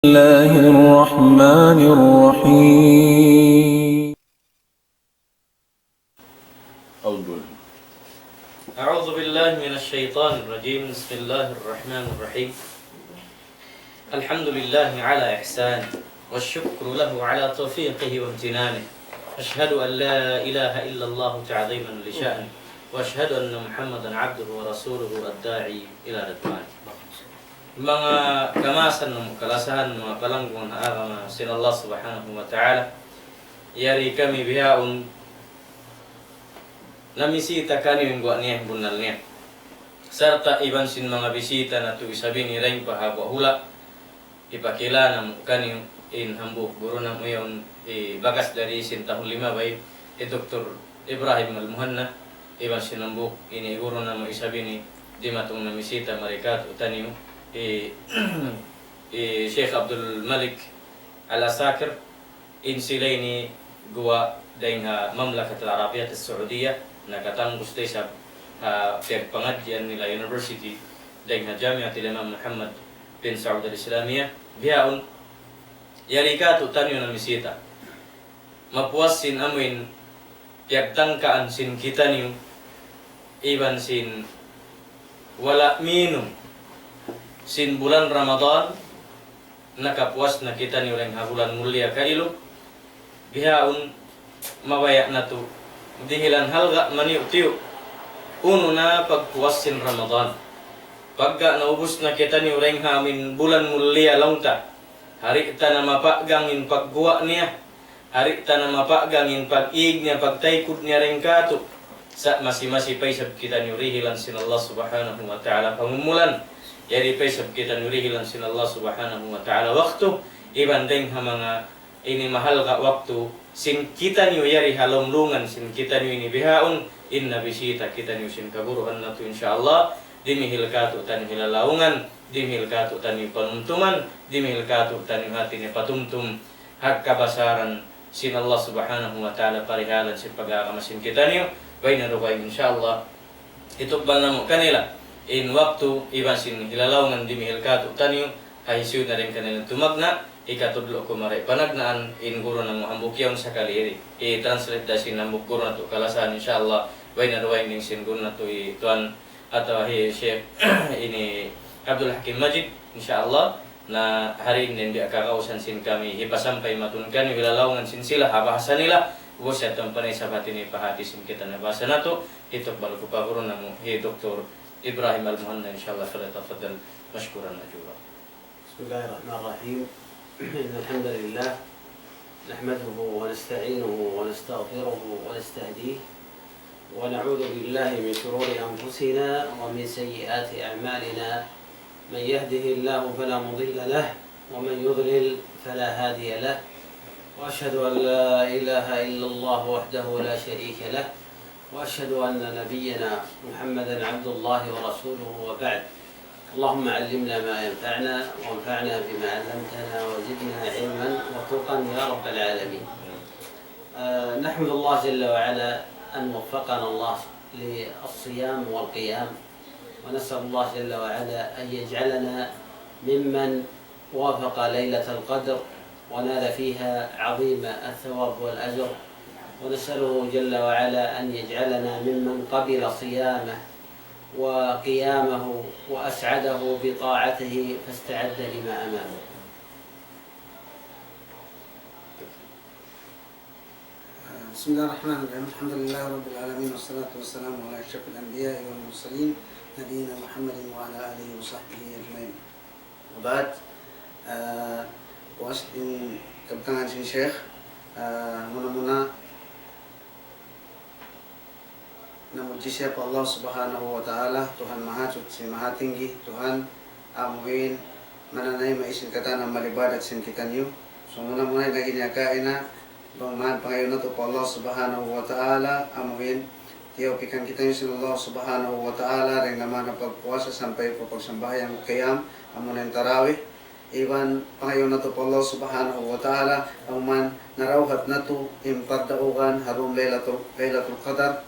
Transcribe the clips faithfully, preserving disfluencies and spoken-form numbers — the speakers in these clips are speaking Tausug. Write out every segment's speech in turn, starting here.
الله الرحمن الرحيم. أعوذ بالله. أعوذ بالله من الشيطان الرجيم. بسم الله الرحمن الرحيم. الحمد لله على إحسانه، والشكر له على توفيقه وامتنانه. أشهد أن لا إله إلا الله تعظيما لشأنه، وأشهد أن محمدا عبده ورسوله الداعي إلى رضوانه. Manga kamaasan namu' kalasahan, manga palanggungan ha agama sin Allah Subhanahu wa Ta'ala. Yari kami bihaun namisita kaniyu in guwa' niya, bunnal niya. Sarta' iban sin manga bisita natu' isab ini dayn pa ha guwa' hula'. Hipakila namu' kaniyu in hambuuk guru namu' yaun, eh, bakas dari sin tahun limabay, eh, Doktor Ibrahim Al-Muhanna, iban sin hambuuk ini guru namu' isab ini dimatung namisita mari kātu'niyu, eh, eh, Sheikh Abdul Malik Al-Asakir, in sila ini guwa' dayn ha Mamlakat Al-Arabiyyat As-Saudiyyah, nakatangbus da isab ha piyagpangadjian nila university dayn ha Jamiatul Imam Muhammad bin Saud Al-Islamiyyah, bihaun, yari kātu'niyu namisita. Mapuas sin amuin piyagtangkaan sin kitaniyu, iban sin wala' minum sin bulan Ramadan, nakapuas na kitaniyu dayn ha bulan mulia kailu, bihaun mabaya' natu' dihilan halga' maniyu'-tiyu'. Unu na pagpuas sin Ramadan. Pagka naubus na kitaniyu dayn ha amuin bulan mulia laung ta, di' ta na mapaggang in pagguwa' niya, di' ta na mapaggang in pag-ig niya, pagtaykud niya dayn kātu'. Sa' masi-masi pa isab kitaniyu dihilan sin Allah Subhanahu wa Ta'ala pangumulan. Yari pa isab kitaniyu dihilan sin Allah Subhanahu wa Ta'ala waktu, iban dayn ha manga ini mahalga' waktu sin kitaniyu yari ha lawm lungan sin kitaniyu ini bihaun, in nabisita kitaniyu sin kaguruhan natu', insya Allah, dimihil kātu'niyu hilalaungan, dimihil kātu'niyu panumtuman, dimihil kātu'niyu hati niya patumtum ha kabasaran sin Allah Subhanahu wa Ta'ala parihalan sin pag-agama sin kitaniyu, bay na dugaing, insya Allah. Hitukbal namu' kanila in waktu iban sin hilalaungan dimihil kātu'niyu, ha hisiyu na dayn kanila tumagna', hikatudlu' ku mari panagnaan in guru namu' hambuuk yaun sakali ini. I-translate da sin hambuuk guru natu' kalasahan, insya Allah, bay na dugaing sin guru natu' hi Tuan atawa hi Sheikh ini Abdul Hakim Majid, insya Allah, na ha ini in biya' kagausan sin kami hipasampay matun kaniyu hilalaungan sin sila ha bahasa nila, ubus yadtu ampa na isab hati niya pahāti sin kita na bahasa natu', hitukbal ku pa guru namu', hi Doktor Ibrahim Al-Muhanna, insya Allah, فليتفضل مشكورا مأجورا. بسم الله الرحمن الرحيم. إن الحمد لله نحمده ونستعينه ونستغفره ونستهديه، ونعوذ بالله من شرور أنفسنا ومن سيئات أعمالنا. من يهده الله فلا مضل له، ومن يضلل فلا هادي له. وأشهد أن لا إله إلا الله وحده لا شريك له، وأشهد أن نبينا محمدا عبد الله ورسوله، وبعد. اللهم علمنا ما ينفعنا، وانفعنا بما علمتنا، وزدنا علما وتقى يا رب العالمين. آه، نحمد الله جل وعلا أن وفقنا الله للصيام والقيام، ونسأل الله جل وعلا أن يجعلنا ممن وافق ليلة القدر ونال فيها عظيم الثواب والأجر، ونسأله جل وعلا أن يجعلنا ممن قبل صيامه وقيامه وأسعده بطاعته فاستعد لما أمامه. بسم الله الرحمن الرحيم. الحمد لله رب العالمين، والصلاة والسلام على أشرف الأنبياء والمرسلين، نبينا محمد وعلى آله وصحبه أجمعين. وبعد، ah, puas in kabtangan sin Sheikh, ah, muna-muna, namudji siya pa Allah Subhanahu wa Ta'ala, Tuhan Mahasuchi, Mahatinggi, Tuhan amuin mananayma' sin katan amal ibadat sin kitaniyu. So, muna-muna in agi niya kaina, bang man pangayuun natu' pa Allah Subhanahu wa Ta'ala, amuin tiyawpikan kitaniyu sin Allah Subhanahu wa Ta'ala, dayn ha manga pagpuasa sampay pa pagsambahayang qiyam, amuna in tarawih. Iban pangayuun natu' pa Allah Subhanahu wa Ta'ala, amu man narawhat natu' in pardaugan ha dum Laylatul, Laylatul Qadar,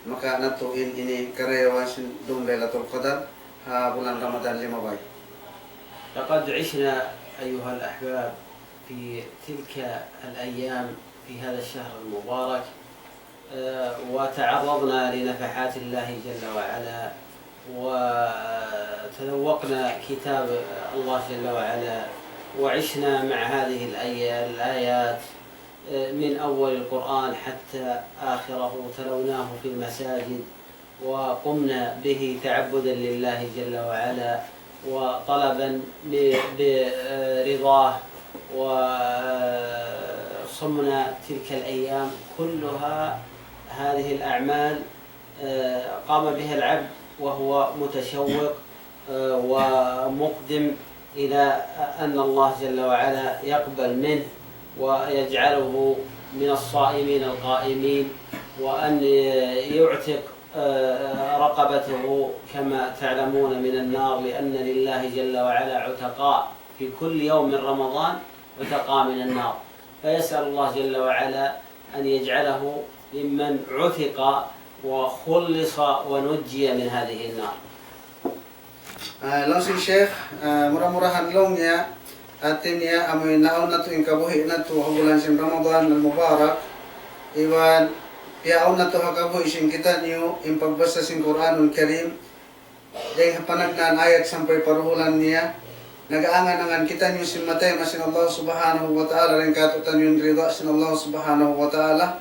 maka natu' in ini karayawan sin dum Laylatul Qadar ha bulan Ramadan limabay. لقد عشنا أيها الأحباب، في تلك الأيام في هذا الشهر المبارك، آه، وتعرضنا لنفحات الله جل وعلا، وتذوقنا كتاب الله جل وعلا، وعشنا مع هذه الآي-، الآيات، آه، من أول القرآن حتى آخره، تلوناه في المساجد، وقمنا به تعبدا لله جل وعلا، وطلبا ل-، برضاه، وصمنا تلك الأيام كلها. هذه الأعمال، آه، قام بها العبد وهو متشوق، آه، ومقدم إلى أن الله جل وعلا يقبل منه ويجعله من الصائمين القائمين، وأن يعتق، آه، رقبته كما تعلمون من النار، لأن لله جل وعلا عتقاء في كل يوم من رمضان، عتقاء من النار. فيسأل الله جل وعلا أن يجعله ممن عتق وخلص ونجي من هذه النار. Ah, laung sin Sheikh, ah, mura-murahan laung niya, hati niya amu in naun natu' in kabuhi' natu' ha bulan sin Ramadan al-Mubarak, iban piyaun natu' ha kabuhi' sin kitaniyu in pagbasa sin Qur'anul Karim, dayn ha panagnaan ayat sampay pa duhulan niya, nag-aangan-angan kitaniyu sin mataymang sin Allah Subhanahu wa Ta'ala, dayn kātu'niyu in rida sin Allah Subhanahu wa Ta'ala.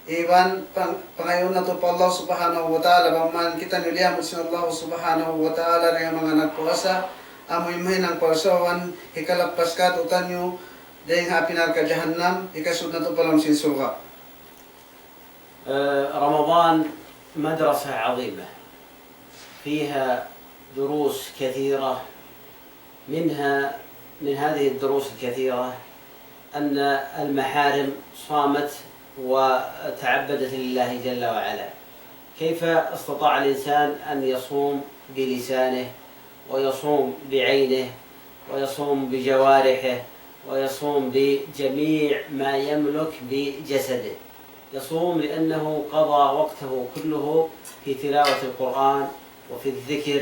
Iban pang-, pangayuun natu' pa Allah Subhanahu wa Ta'ala, bang man kitaniyu liyamut sin Allah Subhanahu wa Ta'ala dayn ha manga nagpuasa, amu in mahinang pausawan, hikalappas kātu'niyu dayn ha api narka' jahannam, hikasud natu' pa lawm sin surga'. آه، رمضان مدرسة عظيمة، فيها دروس كثيرة، منها، من هذه الدروس الكثيرة أن المحارم صامت وتعبدت لله جل وعلا. كيف استطاع الإنسان أن يصوم بلسانه، ويصوم بعينه، ويصوم بجوارحه، ويصوم بجميع ما يملك بجسده؟ يصوم لأنه قضى وقته كله في تلاوة القرآن وفي الذكر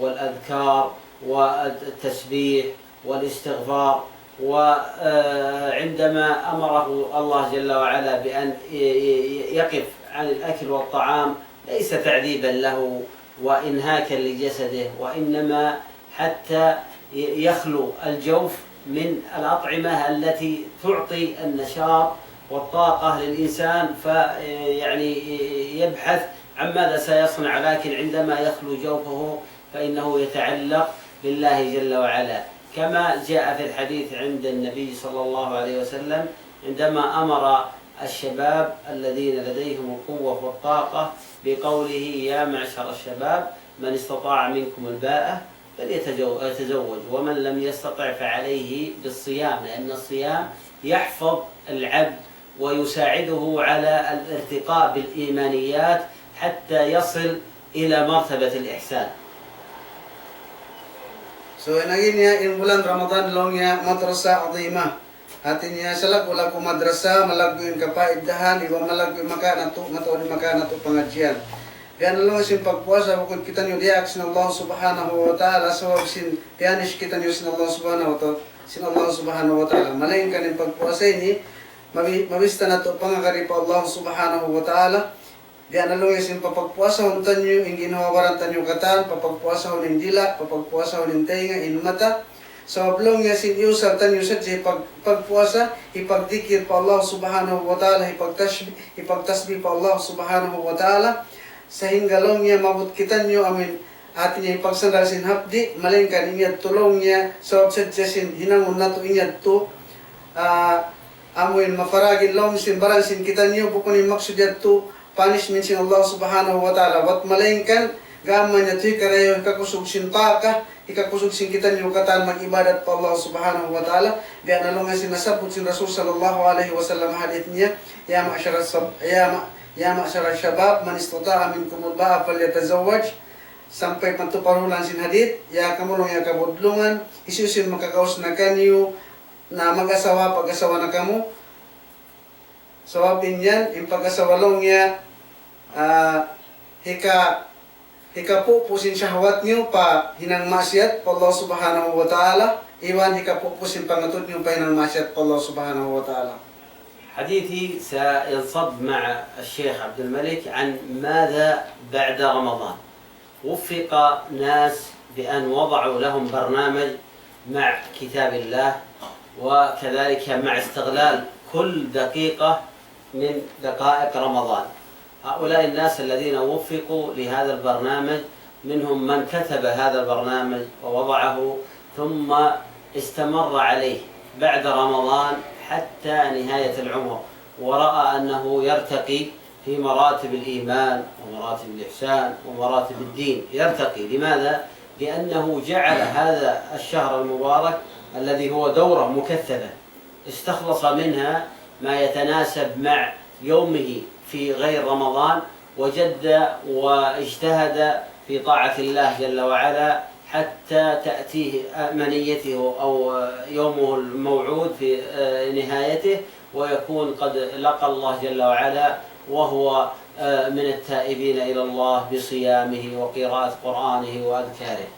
والأذكار والتسبيح والاستغفار. وعندما أمره الله جل وعلا بأن ي-، ي-، يقف عن الأكل والطعام، ليس تعذيبا له وإنهاكا لجسده، وإنما حتى ي-، يخلو الجوف من الأطعمة التي تعطي النشاط والطاقة للإنسان، ف-، يعني يبحث عن ماذا سيصنع، لكن عندما يخلو جوفه فإنه يتعلق بالله جل وعلا، كما جاء في الحديث عند النبي صلى الله عليه وسلم عندما أمر الشباب الذين لديهم القوة والطاقة بقوله: يا معشر الشباب، من استطاع منكم الباءة فليتزو-، يتزوج، ومن لم يستطع فعليه بالصيام، لأن الصيام يحفظ العبد ويساعده على الارتقاء بالإيمانيات حتى يصل إلى مرتبة الإحسان. So, in agi niya, in bulan Ramadan laung niya madrasa azima. Hati niya, salaggu'-laggu' madrasa, malaggu' in kapaidahan, iban malaggu' in makawa' natu', mataud in makawa' natu' pangadjian. Biya' na laung sin pagpuasa, bukun kitaniyu diyaak sin Allah Subhanahu wa Ta'ala, sabab sin piyanish kitaniyu sin Allah Subhanahu wa Ta'ala, sin Allah Subhanahu wa Ta'ala. Malaingkan in pagpuasa ini, mabi-, mabista natu' pangagad pa Allah Subhanahu wa Ta'ala. Biya' na laung niya sin papagpuasahun taniyu in ginhawa-baran taniyu katan, papagpuasahun in dila', papagpuasahun in taynga, in mata. Sabab laung niya sin iyusal taniyu sadja hipag-, pagpuasa, hipagdikir pa Allah Subhanahu wa Ta'ala, hipagtasbih, hipagtasbih pa Allah Subhanahu wa Ta'ala. Sahingga laung niya maabut kitaniyu amuin, hati niya, hipagsandal sin hapdi', malaingkan in yadtu laung niya, sabab sadja sin hinangun natu' in yadtu, ah, amuin maparagil laung sin baran sin kitaniyu, bukun in maksud yadtu punishment sin Allah Subhanahu wa Ta'ala. Bat malaingkan, gam mayan yadtu hikarayaw, hikakusug sin taaka, hikakusug sin kitaniyu katan mag-ibadat pa Allah Subhanahu wa Ta'ala. Biya' na laung sin nasabbut sin Rasul sallallahu alayhi wasallam hadith niya, يا معشر الشب-، يا م-، يا معشر الشباب، من استطاع منكم الباءة فليتزوج. Sampay pa tuud pa duhulan sin hadith, ya kamu laung niya kabudlungan, hisiyu-siyu in makagaus na kaniyu, na mag-asawa, pag-asawa na kamu. Sabab in yan, in pag-asawa laung niya, ah, hika-, hikapupu' sin shahwat niyu pa hinang maksiyat pa Allah Subhanahu wa Ta'ala. Iban hikapupus in pangatud niyu pa hinang maksiyat pa Allah Subhanahu wa Ta'ala. حديثي سينصب مع الشيخ عبد الملك عن ماذا بعد رمضان. وفق ناس بأن وضعوا لهم برنامج مع كتاب الله، وكذلك مع استغلال كل دقيقة من دقائق رمضان. هؤلاء الناس الذين وفقوا لهذا البرنامج، منهم من كتب هذا البرنامج ووضعه، ثم استمر عليه بعد رمضان حتى نهاية العمر، ورأى أنه يرتقي في مراتب الإيمان ومراتب الإحسان ومراتب الدين، يرتقي. لماذا؟ لأنه جعل هذا الشهر المبارك الذي هو دورة مكثفة، استخلص منها ما يتناسب مع يومه في غير رمضان، وجد واجتهد في طاعة الله جل وعلا حتى تأتيه منيته أو يومه الموعود في، آه، نهايته، ويكون قد لقى الله جل وعلا وهو، آه، من التائبين إلى الله بصيامه وقراءة قرآنه وأذكاره.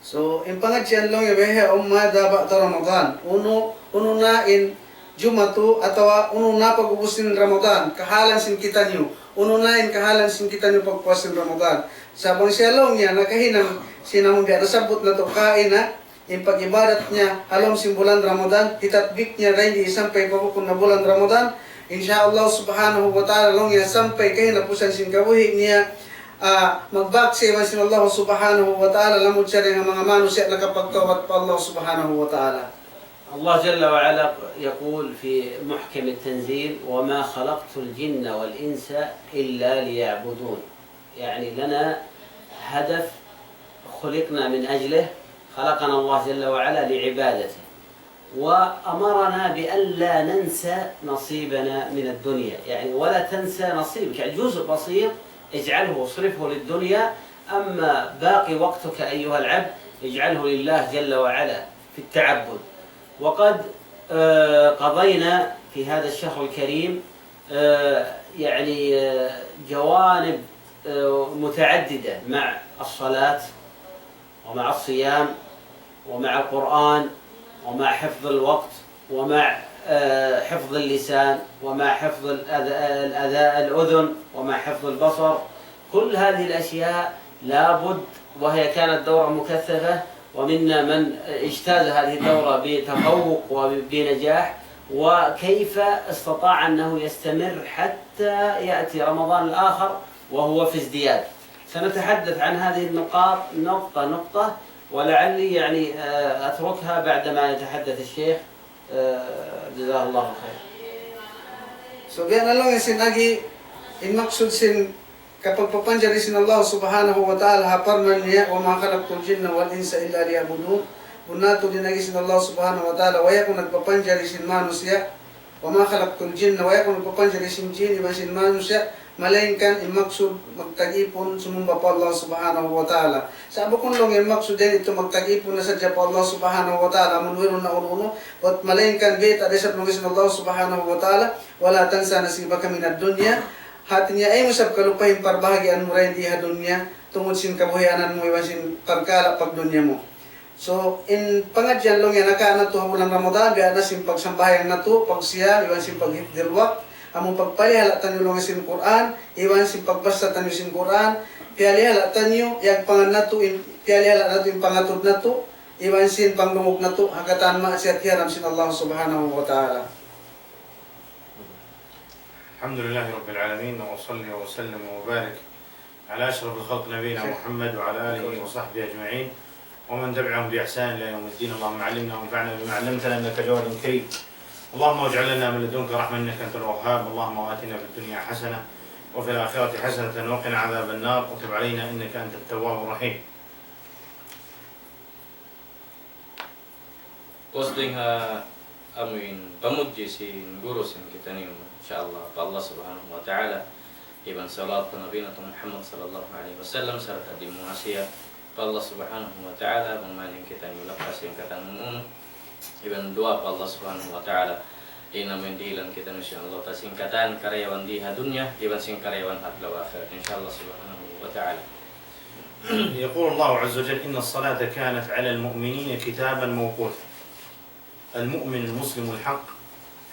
So, in pangadjian laung niya bihaun, ماذا بعد رمضان. Unu, unu na in jumatu atawa unu na pag'ubus sin Ramadan, kahalan sin kitaniyu. Unu na in kahalan sin kitaniyu pag'ubus sin Ramadan. Sa' bang siya laung niya nakahinang sin amun biya' nasabbut natu' kaina, in pag-ibadat niya ha lawm sin bulan Ramadan, hitatbik niya dayn di sampay pa bukun na bulan Ramadan, in sha Allah Subhanahu wa Ta'ala laung niya sampay kahinapusan sin kabuhi' niya, ah, magbak siya iban sin Allah Subhanahu wa Ta'ala, lamud siya dayn ha manga manusiya' nakapagtawbat pa Allah Subhanahu wa Ta'ala. الله جل وعلا يقول في محكم التنزيل: وما خلقت الجن والإنس إلا ليعبدون. يعني لنا هدف خلقنا من أجله، خلقنا الله جل وعلا لعبادته، وأمرنا بأن لا ننسى نصيبنا من الدنيا، يعني ولا تنسى نصيبك، يعني جزء بسيط اجعله، اصرفه للدنيا، أما باقي وقتك أيها العبد اجعله لله جل وعلا في التعبد. وقد، آه، قضينا في هذا الشهر الكريم، آه، يعني، آه، جوانب، آه، متعددة مع الصلاة ومع الصيام ومع القرآن ومع حفظ الوقت ومع، آه، حفظ اللسان ومع حفظ الأذ-، الأذى-، الأذن ومع حفظ البصر. كل هذه الأشياء لابد، وهي كانت دورة مكثفة، ومنا من اجتاز هذه الدورة بتفوق وبنجاح، وكيف استطاع أنه يستمر حتى يأتي رمضان الآخر وهو في ازدياد. سنتحدث عن هذه النقاط نقطة نقطة، ولعلي يعني، آه، أتركها بعدما يتحدث الشيخ. آه، جزاه الله خير. So, biya' na laung sin agi, in maksud sin kapagpapanjari sin Allah Subhanahu wa Ta'ala ha parman niya, وما خلقت الجن والإنس إلا ليعبدون. Bunnal tuud in agi sin Allah Subhanahu wa Ta'ala, way aku nagpapanjari sin manusiya', وما خلقت الجن, way aku nagpapanjari sin jin iban sin manusiya', malaingkan in maksud magtag-ipun sumumba pa Allah Subhanahu wa Ta'ala. Sa' bukun laung in maksud dayn ditu magtag-ipun na sadja pa Allah Subhanahu wa Ta'ala, amun wayruun na unu-unu, bat malaingkan biyayta' da isab laung sin Allah Subhanahu wa Ta'ala, ولا تنس نصيبك من الدنيا. Hati niya, ayaw mu isab kalupahi in parbahagian mu dayn di ha dunya, tungud sin kabuhianan mu iban sin parkala' pagdunya mu. So, in pangadjian laung niya nakauna natu' ha bulan Ramadan, biya' na sin pagsambahayang natu', pagsiyam, iban sin paghifdhil waqt, amu pagpalihala' taniyu laung sin Qur'an, iban sin pagbasa taniyu sin Qur'an, piyalihala' taniyu, yagpangan natu', in, piyalihala' natu' in pangatud natu', iban sin pangdungug natu', ha katan maksiyat hiyaram sin Allah Subhanahu wa Ta'ala. الحمد لله رب العالمين، وأصلي وأسلم وأبارك على أشرف الخلق نبينا محمد وعلى آله وصحبه أجمعين ومن تبعهم بإحسان إلى يوم الدين. اللهم علمنا وانفعنا بما علمتنا إنك جواد كريم. اللهم اجعل لنا من لدنك رحمة إنك أنت الوهاب. اللهم آتنا في الدنيا حسنة وفي الآخرة حسنة وقنا عذاب النار وتب علينا إنك أنت التواب الرحيم. Pag'ubus dayn ha amuin pamudji sin guru sin kitaniyu, insya Allah, pa Allah Subhanahu wa Ta'ala, iban salawat pa Nabi natu' Muhammad sallallahu alayhi wasallam, sarta' di' mu asiya pa Allah Subhanahu wa Ta'ala, bang mayan kitaniyu lapas sin katan unu-unu, iban duwaa pa Allah Subhanahu wa Ta'ala, in amuin dihilan kitaniyu sin Allah Ta'ala sin katan karayawan di ha dunya, iban sin karayawan ha adlaw akhirat, insya Allah Subhanahu wa Ta'ala. يقول الله عز وجل: إن الصلاة كانت على المؤمنين كتابا موقوتا. المؤمن المسلم الحق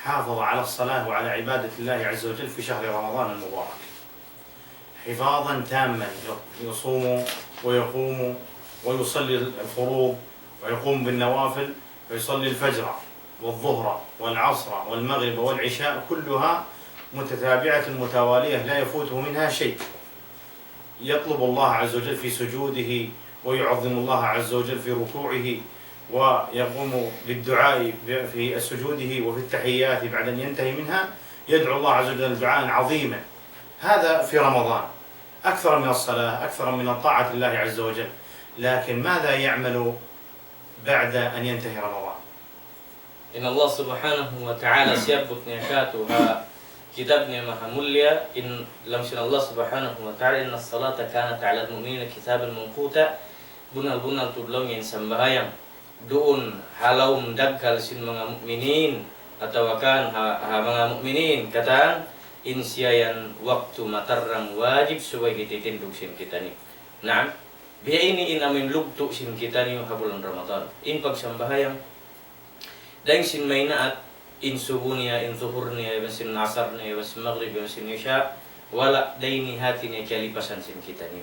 حافظ على الصلاة وعلى عبادة الله عز وجل في شهر رمضان المبارك حفاظا تاما، يصوم ويقوم ويصلي الفروض ويقوم بالنوافل، ويصلي الفجر والظهر والعصر والمغرب والعشاء كلها متتابعة متوالية لا يفوته منها شيء. يطلب الله عز وجل في سجوده، ويعظم الله عز وجل في ركوعه، ويقوم بالدعاء في سجوده وفي التحيات بعد أن ينتهي منها، يدعو الله عز وجل دعاء عظيما. هذا في رمضان، أكثر من الصلاة، أكثر من طاعة الله عز وجل. لكن ماذا يعمل بعد أن ينتهي رمضان؟ In Allah Subhanahu wa Ta'ala siyabbut niya kātu' ha kitab niya mahamulliya, in laung sin Allah Subhanahu wa Ta'ala, إن الصلاة كانت على المؤمنين كتابا موقوتا, bunnal-bunnal tuud laung niya in sambahayang duun ha lawm daghal sin manga mu'minin, atawa kan ha, ha manga mu'minin katan, in siya yan waktu matarrang wajib subay hititindug sin kitaniyu. Naam, biya' ini in amuin lugtu' sin kitaniyu ha bulan Ramadan. In pagsambahayang, dayn sin maynaat, in subu niya, in zuhur niya, iban sin asar niya, iban sin magrib, iban sin isya, wala' dayn ha hāti niya kiyalipasan sin kitaniyu.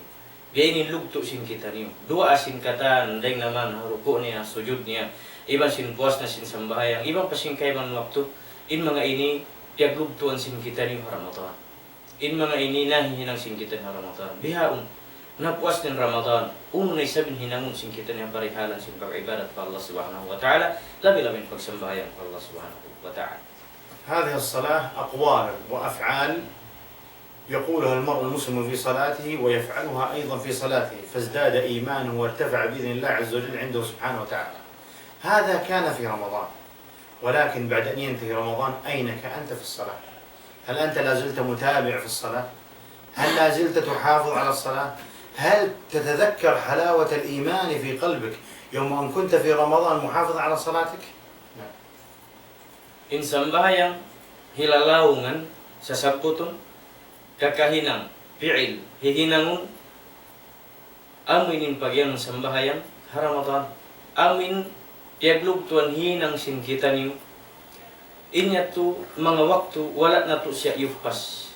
Biya' ini in lugtu' sin kitaniyu. Duwaa sin katan, dayn naman ha ruku' niya, sujud niya, iban sin puas na sin sambahayang, iban pa sin kaibanan waktu, in manga ini, piyaglugtuan sin kitaniyu ha Ramadan. In manga ini nahihinang sin kitaniyu ha Ramadan. Bihaun, na puas na in Ramadan, unu na isab in hinangun sin kitaniyu ha parihalan sin pag-ibadat pa Allah Subhanahu wa Ta'ala, labi-labi in pagsambahayang pa Allah Subhanahu wa Ta'ala. هذه الصلاة أقوال وأفعال يقولها المرء المسلم في صلاته ويفعلها أيضا في صلاته، فازداد إيمانه وارتفع بإذن الله عز وجل عنده سبحانه وتعالى. هذا كان في رمضان، ولكن بعد أن ينتهي رمضان أينك أنت في الصلاة؟ هل أنت لا زلت متابع في الصلاة؟ هل لا زلت تحافظ على الصلاة؟ هل تتذكر حلاوة الإيمان في قلبك يوم أن كنت في رمضان محافظ على صلاتك؟ لا. In sambahayang hilalaungan, sasabbutun, kakahinang, fi'il, hihinangun, amuin in pagiyanun sambahayang ha Ramadan. Amuin piyaglugtuan hinang sin kitaniyu. In yadtu manga waktu wala' natu' siya iyupas.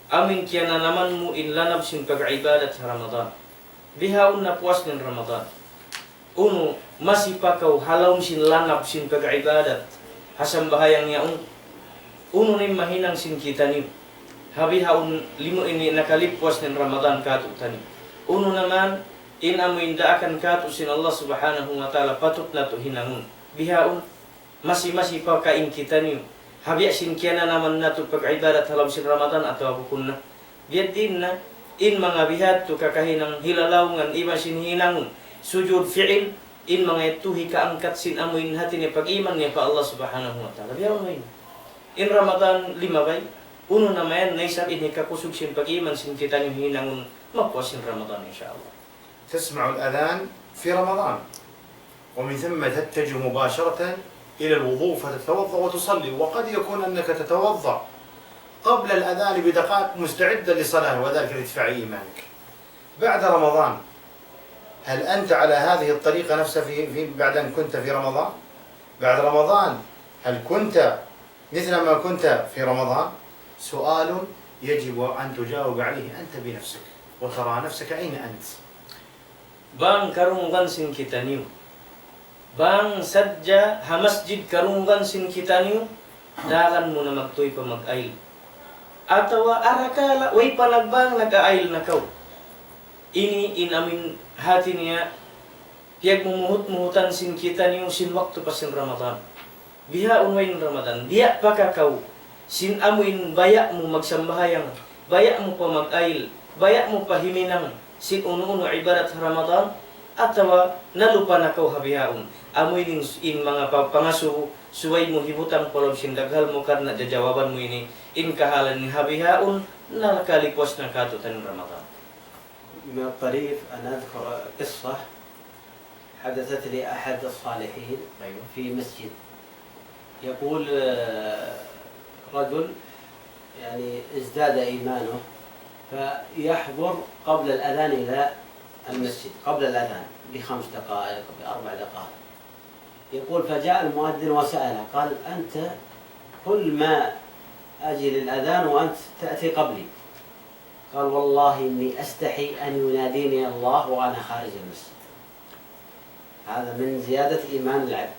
Amuin kiyananaman mu in lanab sin pag-ibadat ha Ramadan. Bihaun na puas na in Ramadan. Unu, masi pa kaw ha lawm sin lanab sin pag-ibadat ha sambahayang yaun? Unu na in mahinang sin kitaniyu ha bihaun limu ini nakalipwas na in Ramadan kātu'niyu? Unu naman in amuin daakan kātu' sin Allah Subhanahu wa Ta'ala patut natu' hinangun? Bihaun, masi-masi pa kaw in kitaniyu ha biya' sin kiyananaman natu' pag-ibadat ha lawm sin Ramadan atawa bukun na? Biya' diin na, in manga bihadtu kakahinang hilalaungan iban sin hinangun sujud fi'il, in manga yadtu hikaangkat sin amuin hāti niya pag-iman niya pa Allah Subhanahu wa Ta'ala. Bihaun way. In Ramadan limabay, unu na mayan na isab in hikakusug sin pag-iman sin kitaniyu hinangun magpuas sin Ramadan, insya Allah. تسمع الأذان في رمضان، ومن ثم تتجه مباشرة إلى الوضوء فتتوضأ وتصلي، وقد يكون أنك تتوضأ قبل الأذان بدقائق مستعدا للصلاة، وذلك لارتفاع إيمانك. بعد رمضان، هل أنت على هذه الطريقة نفسها في، في، بعد أن كنت في رمضان؟ بعد رمضان، هل كنت مثل ما كنت في رمضان؟ سؤال يجب أن تجاوب عليه أنت بنفسك، وترى نفسك أين أنت. Bang karungugan sin kitaniyu. Bang sadja ha masjid karungugan sin kitaniyu, daran mu na magtuy pa mag-ayl. Atawa arakala', way pa nagbang nag-aayl na kaw. Ini in amuin hāti niya, piyagmumuhut-muhutan sin kitaniyu sin waktu pa sin Ramadan. Bihaun way in Ramadan, biya' pa ka kaw, sin amuin baya' mu magsambahayang, baya' mu pa mag-ayl, baya' mu pa himinang, sin unu-unu ibadat ha Ramadan, atawa nalupa na kaw ha bihaun. Amuin in, in manga pa-, pangasubu, subay mu hibutang pa lawm sin daghal mu karna' jajawaban mu ini, in kahalan ini ha bihaun, nakalipwas na kātu'niyu in Ramadan. من الطريف أن أذكر قصة حدثت لأحد الصالحين أيوة. في مسجد. يقول، آه، رجل، يعني، ازداد إيمانه، فيحضر قبل الأذان إلى المسجد قبل الأذان بخمس دقائق، بأربع دقائق. يقول: فجاء المؤذن وسأله، قال: أنت كل ما أجي للأذان وأنت تأتي قبلي. قال: والله إني أستحي أن يناديني الله وأنا خارج المسجد. هذا من زيادة إيمان العبد.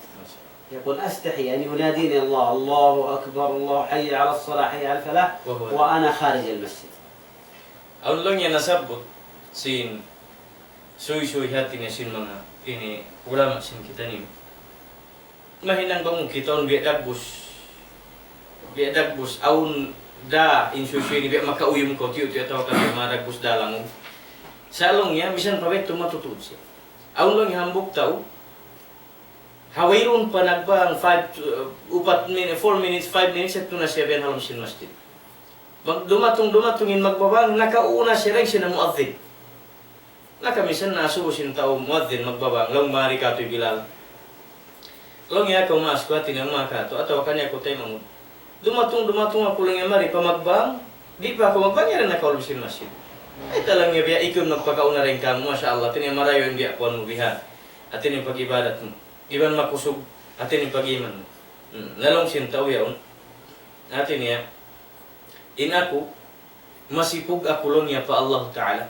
يقول: أستحي أن يناديني الله، الله أكبر، الله، حي على الصلاة، حي على الفلاح، وهو وأنا خارج المسجد. Awn laung niya nasabbut sin suysuy hati niya sin manga ini ulama sin kitaniyu. Mahinang bang mu kitaun biya' dagbus. Biya' dagbus, awn da in suysuy ini biya' makauyum kaw tiyu'-tiyu' atawa kan manga dagbus da langun. Sa' laung niya, misan pa biya' yadtu matutuud siya. Awn laung niya hambuuk tau, ha wayruun pa nagbang five, uh, upat min-, four minutes, five minutes, yadtu na siya biya' ha lawm sin masjid. Bang dumatung, dumatung in magbabang, nakauna siya dayn sin muadhdhin. Nakamisan na asubu sin tau muadhdhin magbabang, laung mari katu' hi Bilal. Laung niya, kaw maas ku hati niya manga katu', atawa kaniya ku taymanghud. Dumatung, dumatung aku laung niya mari pa magbang, di' pa aku magbang, yari na kaw ha lawm sin masjid. Ay, ta laung niya biya' ikun magpakauna dayn kamu, masha Allah, hati niya marayaw in biya' kuwan mu bihan. Hati niya pag-ibadat mu. Iban makusug, hati niya pag-iman mu. Hmm, laung sin tau yaun. Hati niya, in aku, masipug aku laung niya pa Allah Ta'ala.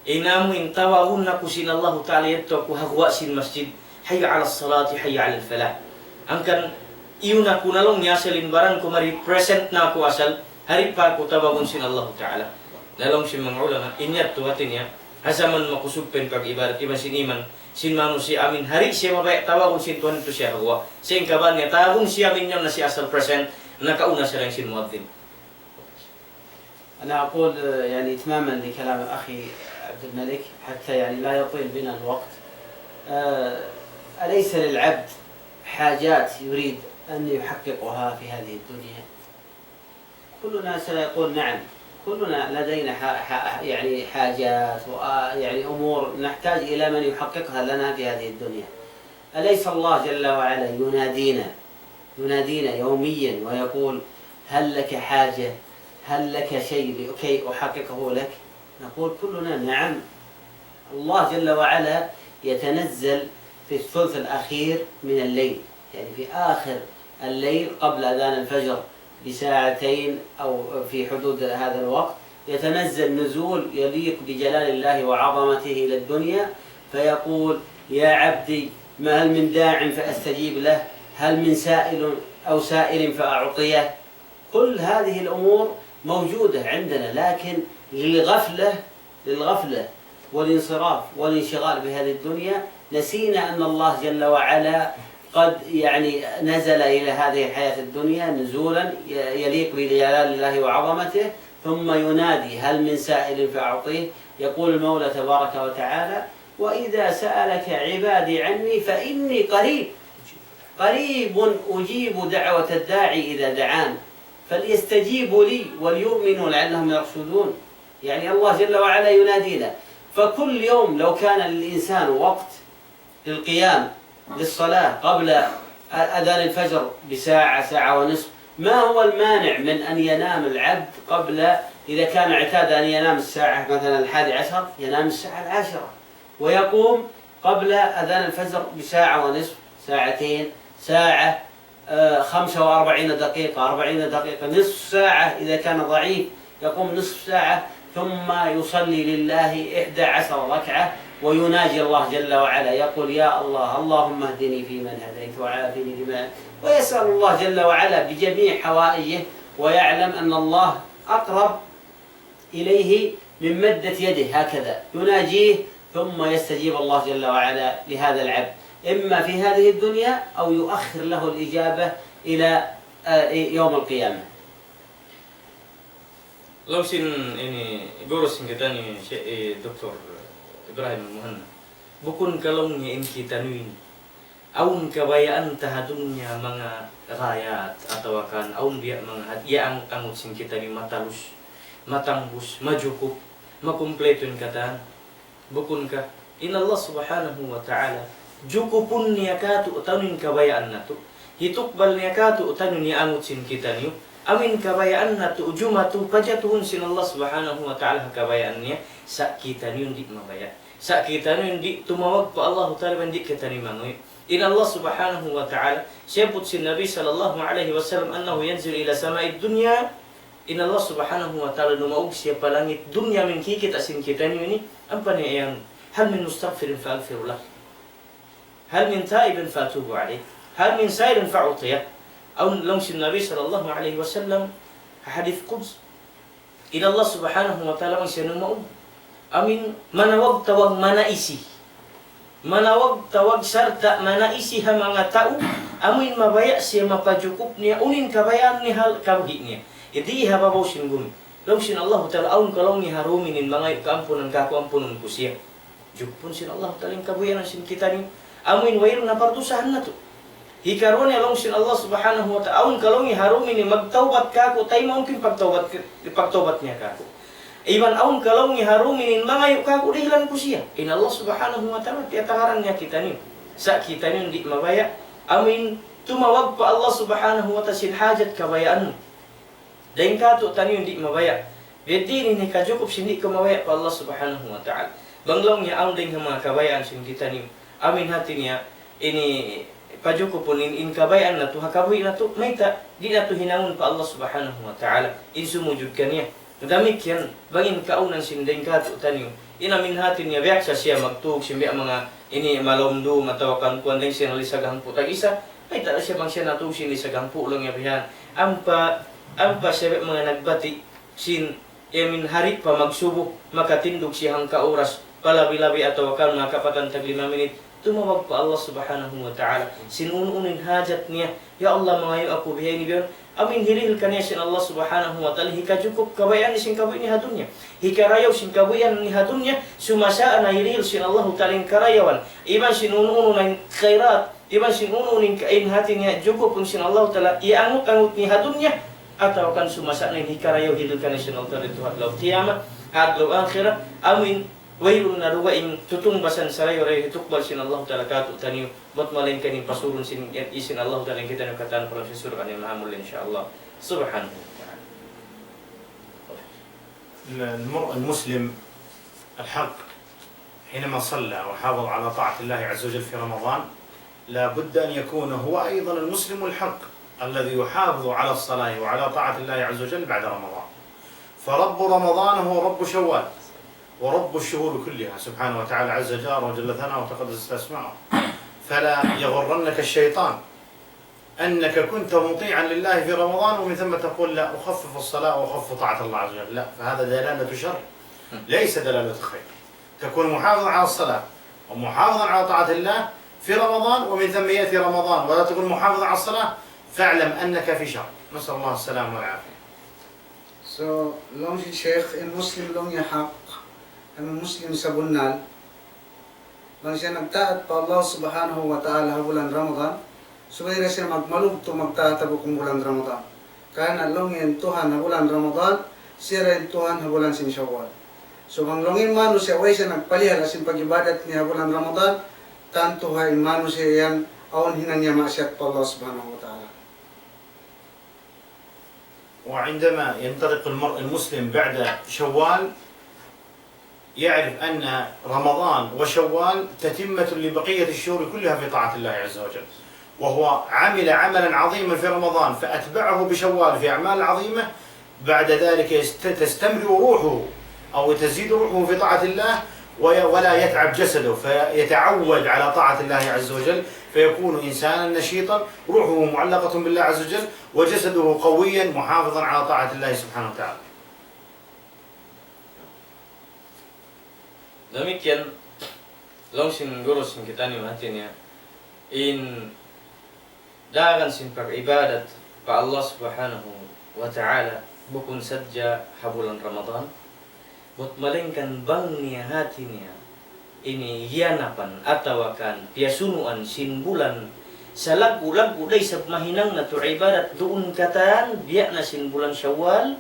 In amu in tawagun aku sin Allah Ta'ala yadtu aku ha guwa' sin masjid. Hayya 'alas salati, hayya 'alal falah. Hangkan iyun aku na laung niya asal in baran ku mari present na aku asal. Di' pa aku tawagun sin Allah Ta'ala. Na laung sin manga ulama, in yadtu hati niya, ha jaman makusug pa in pag-ibadat iban sin iman sin manusiya' amu in di' siya mabaya' tawagun sin Tuhan yadtu siya ha guwa'. Sin kaban niya, tawagun siya amu in yaun na siya asal present, nakauna siya dayn sin muadhdhin. أنا أقول، آه، يعني إتماما لكلام أخي عبد الملك، حتى يعني لا يطيل بنا الوقت، آه، أليس للعبد حاجات يريد أن يحققها في هذه الدنيا؟ كلنا سيقول: نعم، كلنا لدينا ح-، ح-، يعني حاجات و-، يعني أمور نحتاج إلى من يحققها لنا في هذه الدنيا. أليس الله جل وعلا ينادينا، ينادينا يوميا ويقول: هل لك حاجة؟ هل لك شيء لكي أحققه لك؟ نقول كلنا: نعم. الله جل وعلا يتنزل في الثلث الأخير من الليل، يعني في آخر الليل قبل أذان الفجر بساعتين أو في حدود هذا الوقت، يتنزل نزول يليق بجلال الله وعظمته إلى الدنيا، فيقول: يا عبدي، ما هل من داع فأستجيب له؟ هل من سائل أو سائل فأعطيه؟ كل هذه الأمور موجودة عندنا، لكن للغفلة، للغفلة والانصراف والانشغال بهذه الدنيا نسينا أن الله جل وعلا قد، يعني، نزل إلى هذه الحياة الدنيا نزولا ي-، يليق بجلال الله وعظمته، ثم ينادي: هل من سائل فأعطيه؟ يقول المولى تبارك وتعالى: وإذا سألك عبادي عني فإني قريب، قريب أجيب دعوة الداعي إذا دعان، فليستجيبوا لي وليؤمنوا لعلهم يرشدون. يعني الله جل وعلا ينادينا، فكل يوم لو كان للإنسان وقت للقيام للصلاة قبل أذان الفجر بساعة، ساعة ونصف، ما هو المانع من أن ينام العبد قبل، إذا كان اعتاد أن ينام الساعة مثلًا الحادي عشر، ينام الساعة العاشرة، ويقوم قبل أذان الفجر بساعة ونصف، ساعتين، ساعة، آه، خمسة وأربعين دقيقة، أربعين دقيقة، نصف ساعة إذا كان ضعيف، يقوم نصف ساعة، ثم يصلي لله إحدى عشر ركعة، ويناجي الله جل وعلا، يقول: يا الله، اللهم اهدني فيمن هديت، وعافني فيمن، ويسأل الله جل وعلا بجميع حوائجه، ويعلم أن الله أقرب إليه من مدة يده، هكذا يناجيه، ثم يستجيب الله جل وعلا لهذا العبد، إما في هذه الدنيا أو يؤخر له الإجابة إلى، آه، يوم القيامة. Laung sin ini guru sin kitaniyu, Syekh, eh, Doktor Ibrahim Muhammad. Bukun ka laung niya in kitaniyu ini awn kabayaan ta ha dunya manga ghayat, atawa kan awn biya' manga had-, iyaangut-angut sin kitaniyu matalus, matangbus, majukup, makumpletu in katan. Bukun ka, in Allah Subhanahu wa Ta'ala, jukupun niya katu' taniyu in kabayaan natu', hitukbal niya katu' taniyu in iyaangut sin kitaniyu, amu in kabayaan natu' jumatu pajatuhun sin Allah Subhanahu wa Ta'ala ha kabayaan niya, sa' kitaniyu di' mabaya'. Sa' kitaniyu di' tumawag pa Allahu Ta'ala, di' kitaniyu mangayu'. In Allah Subhanahu wa Ta'ala, siyabbut sin Nabi sallallahu alayhi wasallam, أنه ينزل إلى السماء الدنيا. In Allah Subhanahu wa Ta'ala dumaug siya pa langit dunya, amu in kikita' sin kitaniyu ini, ampa niya yan, هل من مستغفر فأغفر له، هل من تائب فأتوب عليه، هل من سائل فأعطيه. Awn laung sin Nabi sallallahu alayhi wasallam, ha hadith Quds, in Allah Subhanahu wa Ta'ala bang siya numaug, amu in manawag-tawag manaisi. Manawag-tawag sarta' manaisi ha manga tau, amu in mabaya' siya mapajukup niya, unu in kabayaan niya ha kabuhi' niya. Di' ha babaw sin gumi. Laung sin Allahu Ta'ala, awn ka laung niya ha dum ini mangayu' kaampunan kāku', ampunun ku siya. Jukupun sin Allahu Ta'ala in kabuhianan sin kitaniyu. Amu in wayruun na pardusahan natu'. Hikaruwa niya laung sin Allah Subhanahu wa Ta'ala, awn ka laung niya ha dum ini magtawbat kāku', taymaun ku in pagtawbat, pagtawbat niya kāku'. Iban awn ka laung niya ha dum ini mangayu' kāku', dihilan ku siya. In Allah Subhanahu wa Ta'ala, tiyatagaran niya kitaniyu. Sa' kitaniyu di' mabaya', amu in tumawag pa Allah Subhanahu wa Ta'ala sin hajat kabayaan mu. Dayn kātu'niyu di' mabaya'. Biya' diin in hikajukup sin di' kaw mabaya' pa Allah Subhanahu wa Ta'ala. Bang laung niya awn dayn ha manga kabayaan sin kitaniyu, amu in hati niya, ini pajukupun in, in kabayaan natu', ha kabuhi' natu', mayta', di' natu' hinangun pa Allah Subhanahu wa Ta'ala, in sumujud kaniya. Damikkiyan, bang in kaawnan sin dayn kātu'niyu, in amu in hati niya, biyaksa siya magtūg sin biya' manga ini malomdu, matawakan kuwan dayn siya nalisag hangpu' tag-isa, mayta' siya bang siya natūg sin lisag hangpu' laung niya bihan. Ampa, ampa siya biya' manga nagbati' sin, amu in hari pa magsubu, makatindug siya hangka oras, palabi-labi atawa kan manga kapatan tag lima minit, tumawag pa Allah Subhanahu wa Ta'ala. Sin unu-unu in hajat niya, "Ya Allah, mangayu' aku bihaini bihaun." Amu in hirihil kaniya sin Allah Subhanahu wa Ta'ala, hikajukup kabayaan niya sin kabuhi' niya ha dunya. Hikarayaw sin kabuhianan niya ha dunya, sumasa'a na hirihil sin Allahu Ta'ala in karayawan. Iban sin unu-unu na in khairat, iban sin unu-unu in ka-, in hati niya jukupun sin Allahu Ta'ala, iyangut-angut niya ha dunya, atawa kan sumasa'a na in hikarayaw hirihil kaniya sin Allahu Ta'ala didtu ha adlaw qiyamah, ha adlaw akhirat, amu in wayruun na dugaing tutungbasan sarayaw-rayaw hitukbal sin Allahu Ta'ala kātu'niyu, bat malaingkan in pasurun sin, sin Allahu Ta'ala in kitaniyu katan pa lawm sin surga' niya mahamul, insya Allah. Subhanahu wa Ta'ala. المر-، المسلم الحق حينما صلى وحافظ على طاعة الله عز وجل في رمضان، لا بد أن يكون هو أيضًا المسلم الحق الذي يحافظ على الصلاة وعلى طاعة الله عز وجل بعد رمضان. فرب رمضان هو رب شوال، ورب الشهور كلها سبحانه وتعالى عز جاره وجل ثناؤه وتقدست أسماؤه. فلا يغرنك الشيطان أنك كنت مطيعا لله في رمضان ومن ثم تقول: "لا، أخفف الصلاة وأخفف طاعة الله عز وجل." لا، فهذا دلالة شر، ليس دلالة خير. تكون محافظا على الصلاة ومحافظا على طاعة الله في رمضان، ومن ثم يأتي رمضان ولا تكون محافظا على الصلاة، فاعلم أنك في شر. نسأل الله السلامة والعافية. So, laung sin Sheikh, in Muslim laung niya hak, in Muslim sabunnal, bang siya nagtaat pa Allah Subhanahu wa Ta'ala ha bulan Ramadan, subay da siya magmalugtu' magtaat ha bukun bulan Ramadan. Karna' laung niya in Tuhan ha bulan Ramadan, siya da in Tuhan ha bulan sin Shawwal. So, bang laung niya in manusiya' way siya nagpalihara sin pag-ibadat niya ha bulan Ramadan, tantu ha in manusiya' yan awn hinang niya maksiyat pa Allah Subhanahu wa Ta'ala. وعندما ينطلق المرء المسلم بعد شوال، يعرف أن رمضان وشوال تتمة لبقية الشهور كلها في طاعة الله عز وجل، وهو عمل عملا عظيما في رمضان فأتبعه بشوال في أعمال عظيمة، بعد ذلك يست-، تستمر روحه أو تزيد روحه في طاعة الله، وي-، ولا يتعب جسده، فيتعود على طاعة الله عز وجل، فيكون إنسانا نشيطا، روحه معلقة بالله عز وجل، وجسده قويا محافظا على طاعة الله سبحانه وتعالى. Damikkiyan, laung sin guru sin kitaniyu hati niya, in dagan sin pag-ibadat pa Allah Subhanahu wa Ta'ala, bukun sadja ha bulan Ramadan, bat malaingkan bang niya hati niya ini yanapan atawa kan piyasunuan sin bulan salaggu'-laggu' da isab mahinang natu' ibadat duun katan, biya' na sin bulan Shawwal,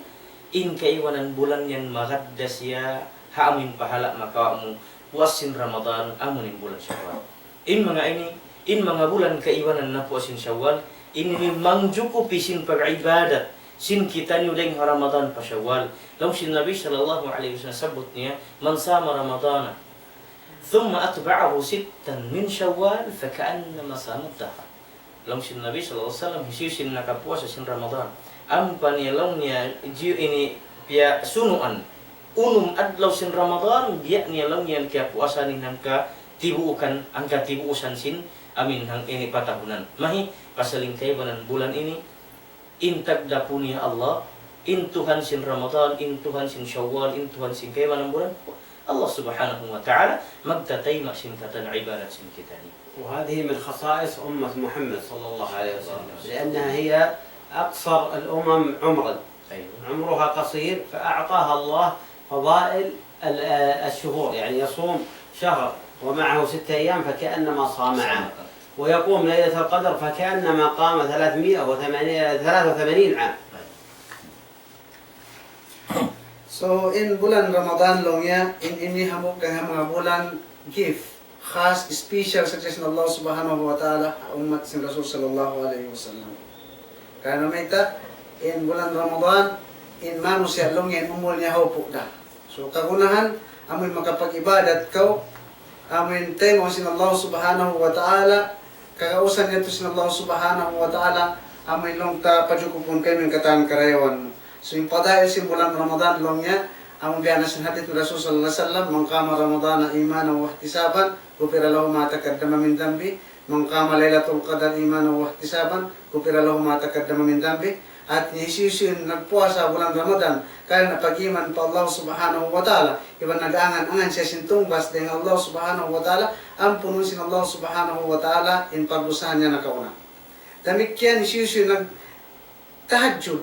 in kaibanan bulan yan magad da siya ha amu in pahala' makawa' mu puas sin Ramadan, amu in bulan Shawwal. In manga ini, in manga bulan kaibanan napuas sin Shawwal, ini in mangjukupi sin pag-ibadat sin kitaniyu dayn ha Ramadan pa Shawwal. Laung sin Nabi sallallahu alayhi wasallam, sabbut niya, من صام رمضان ثم أتبعه ستا من شوال فكأنما صام الدهر. Laung sin Nabi sallallahu alayhi wasallam, hisiyu-siyu in nakapuasa sin Ramadan, ampa niya laung niya jiyu ini piyasunuan unum adlaw sin Ramadan, biya' niya laung niya kiyapuasa niya hangka tibuukan, hangka tibuusan sin amin hang ini patahunan. Mahi, pasal in kaibanan bulan ini, in tagdapu niya Allah, in Tuhan sin Ramadan, in Tuhan sin Shawwal, in Tuhan sin kaibanan bulan, Allah Subhanahu wa Ta'ala, magtatayma' sin katan ibadat sin kitaniyu. وهذه من خصائص أمة محمد صلى الله عليه وسلم، لأنها هي أقصر الأمم عمرا. أيوة. عمرها قصير، فأعطاها الله فضائل ال-، آه، الشهور، يعني يصوم شهر ومعه ستة أيام فكأنما صام عام، ويقوم ليلة القدر فكأنما قام ثلاثمائة وثمانية، ثلاثة وثمانين عام. So, in bulan Ramadan laung niya, in ini hambuuk dayn ha manga bulan gift, khas, special sadja sin Allah Subhanahu wa Ta'ala ha ummat sin Rasul sallallahu alayhi wasallam. Karna' mayta', in bulan Ramadan, in manusiya' laung niya, in umul niya haupu' da. So, kagunahan, amuin makapag-ibadat kaw, amuin taymaun sin Allah Subhanahu wa Ta'ala, kagausan yadtu sin Allah Subhanahu wa Ta'ala, amuin laung ta pajukupun kaymu in katan karayawan mu. So, in padail sin bulan Ramadan laung niya, amu biya' na sin hadith Rasul sallallahu alayhi wasallam, من قام رمضان إيمانا واحتسابا غفر له ما تقدم من ذنبه، من قام ليلة القدر إيمانا واحتسابا غفر له ما تقدم من ذنبه. Hāti niya hisiyu-siyu in nagpuasa bulan Ramadan, karna' pag-iman pa Allah Subhanahu wa Ta'ala, iban nag-angan-angan siya sin tungbas dayn ha Allah Subhanahu wa Ta'ala, ampunun sin Allah Subhanahu wa Ta'ala in pagdusahan niya nakauna. Damikkiyan hisiyu-siyu in nagtahajjud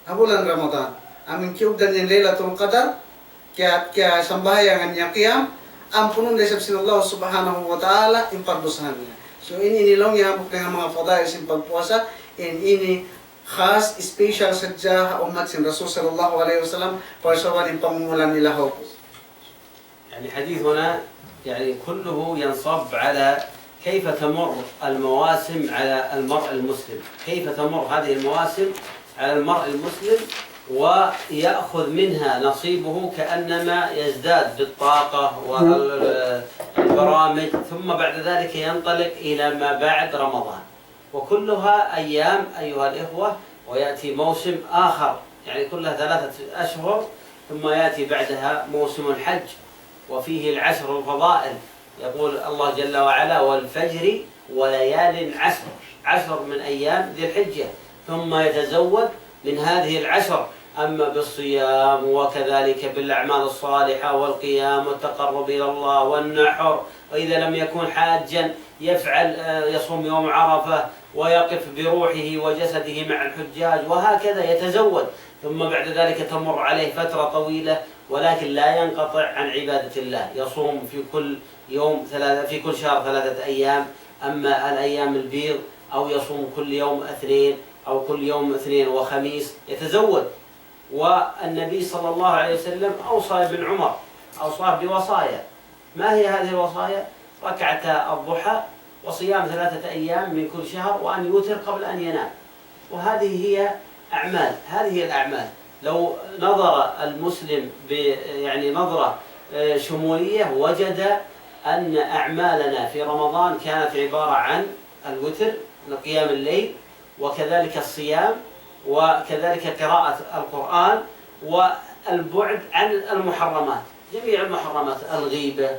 ha bulan Ramadan, amuin kiyugdan niya in Laylatul Qadar, kiya-, kiyasambahayangan niya qiyam, ampunun da isab sin Allah Subhanahu wa Ta'ala in pagdusahan niya. So, in ini laung niya hambuuk dayn ha manga fadail sin pagpuasa, in ini khas, special sadja ha ummat sin Rasul sallallahu alayhi wasallam, parsawal in pangumulan nila haupu'. يعني حديثنا يعني كله ينصب على كيف تمر المواسم على المرء المسلم، كيف تمر هذه المواسم على المرء المسلم ويأخذ منها نصيبه، كأنما يزداد بالطاقة والبرامج، ثم بعد ذلك ينطلق إلى ما بعد رمضان. وكلها أيام أيها الإخوة، ويأتي موسم آخر، يعني كلها ثلاثة أشهر، ثم يأتي بعدها موسم الحج، وفيه العشر الفضائل. يقول الله جل وعلا: والفجر وليال عشر، عشر من أيام ذي الحجة، ثم يتزود من هذه العشر، أما بالصيام وكذلك بالأعمال الصالحة والقيام والتقرب إلى الله والنحر، وإذا لم يكن حاجا يفعل، آه، يصوم يوم عرفة ويقف بروحه وجسده مع الحجاج، وهكذا يتزود، ثم بعد ذلك تمر عليه فترة طويلة، ولكن لا ينقطع عن عبادة الله، يصوم في كل يوم ثلاثة، في كل شهر ثلاثة أيام، أما الأيام البيض أو يصوم كل يوم اثنين أو كل يوم اثنين وخميس يتزود. والنبي صلى الله عليه وسلم أوصى ابن عمر، أوصاه بوصايا. ما هي هذه الوصايا؟ ركعتا الضحى، وصيام ثلاثة أيام من كل شهر، وأن يوتر قبل أن ينام. وهذه هي أعمال، هذه هي الأعمال. لو نظر المسلم ب-، يعني نظرة، آه، شمولية، وجد أن أعمالنا في رمضان كانت عبارة عن الوتر، قيام الليل، وكذلك الصيام، وكذلك قراءة القرآن، والبعد عن المحرمات، جميع المحرمات، الغيبة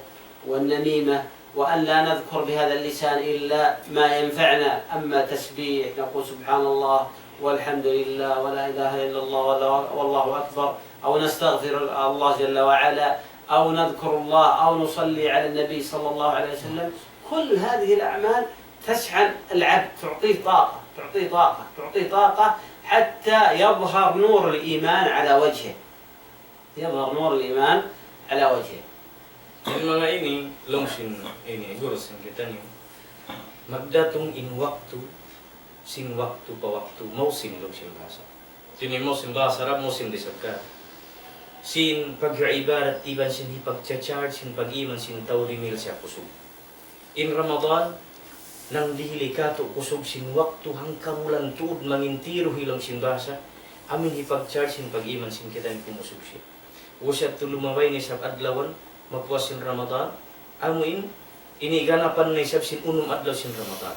والنميمة، وأن لا نذكر بهذا اللسان إلا ما ينفعنا، أما تسبيح، نقول سبحان الله والحمد لله ولا إله إلا الله ولا، والله أكبر، أو نستغفر الله جل وعلا، أو نذكر الله، أو نصلي على النبي صلى الله عليه وسلم. كل هذه الأعمال تشحن العبد، تعطيه طاقة، تعطيه طاقة، تعطيه طاقة حتى يظهر نور الإيمان على وجهه. يظهر نور الإيمان على وجهه. In manga ini, laung sin ini, guru sin kitaniyu, magdatung in waktu, sin waktu pa waktu, mawsim laung sin bahasa. Ini mawsim bahasa Arab, mawsim di sabka. Sin pag-ibadat iban sin hipagcha-charge sin pag-iman sin tau dimihil siya kusug. In Ramadan, nangdihil kātu' kusug sin waktu hangkabulan tuud mangintiru hi laung sin bahasa, amin hipag-charge sin pag-iman sin kita ini kumusug siya. Usat tu lumabay na isab adlawan, mapuas sin Ramadan, Amu in, ini ganapan na isab sin unum adlaw sin Ramadan.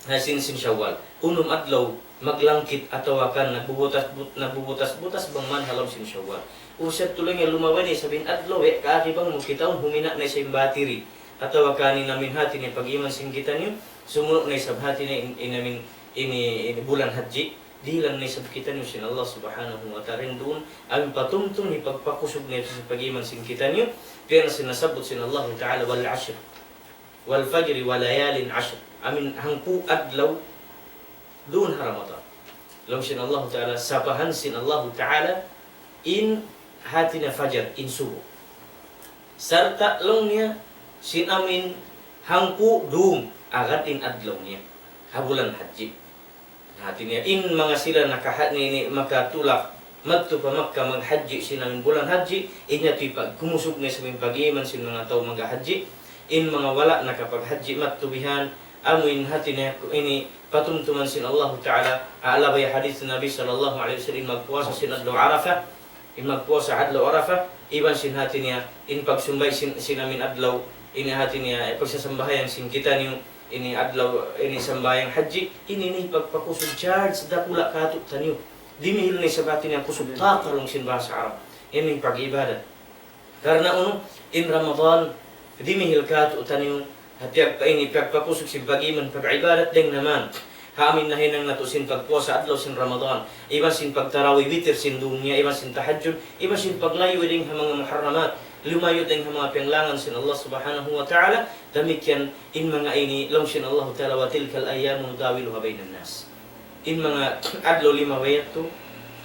Na sin, sin Shawwal. Unum adlaw maglangkit atawa kan nagbubutas-but-, nagbubutas-butas bang man ha lawm sin Shawwal. Usat tuloy nga lumabay na isab in adlaw, eh, kaagi bang mu kitaun humina na isab in battery. Atawa kan in amin hati niya pag-iman sin kitaniyu, sumunu' na isab hati niya in, in amin ini, ini bulan Hajji. Dihilan na isab kitaniyu sin Allah Subhanahu wa Ta'ala. Duun, amin patumtum hipagpakusug na isab sin pag-iman sin kitaniyu. Kaya na sin nasabbut sin Allah Ta'ala, والعشر والفجر وليال عشر. Amin hangpu' adlaw duun ha Ramadan. Laung sin Allah Ta'ala, sapahan sin Allah Ta'ala in hati niya fajar, in subu. Sarta' laung niya sin amin hangpu' dum agad in adlaw niya. Ha bulan Hajji. Hati niya, in manga sila nakaha-, ini, ini makatulak madtu pa Makkah maghajji sin amin bulan Hajji, in yadtu pag-, kumusug na isab in pag-iman sin manga tau maghajji, in manga wala' nakapaghajji madtu bihan, amu in hati niya ini patumtuman sin Allahu Ta'ala, ha labay hadith Nabi sallallahu alayhi wasallam, in magpuasa sin adlaw Arafah, in magpuasa adlaw Arafah, iban sin hati niya, in pagsumbay sin, sin amin adlaw, ini hati niya, eh, pagsasambahayang sin kitaniyu, ini adlaw, ini sambahayang Hajji, ini, ini pagpakusug charge dakula' kātu'niyu. Dimihil na isab hati niya kusug taqa laung sin bahasa Arab. Ini pag-ibadat. Karna' unu, in Ramadan, dimihil kātu'niyu, ha piyag-, ini piyagpakusug sin pag-iman, pag-ibadat dayng ha manga. Ha amin nahinang natu' sin pagpuasa adlaw sin Ramadan, iban sin pagtarawih witir sin dunya, iban sin tahajjud, iban sin paglayu' dayng ha manga muharramat, lumayu' dayng ha manga piyanglangan sin Allah Subhanahu wa Ta'ala, damikkiyan in manga ini, laung sin Allah Ta'ala, وتلك الأيام نداولها بين الناس. In manga adlaw limabay yadtu,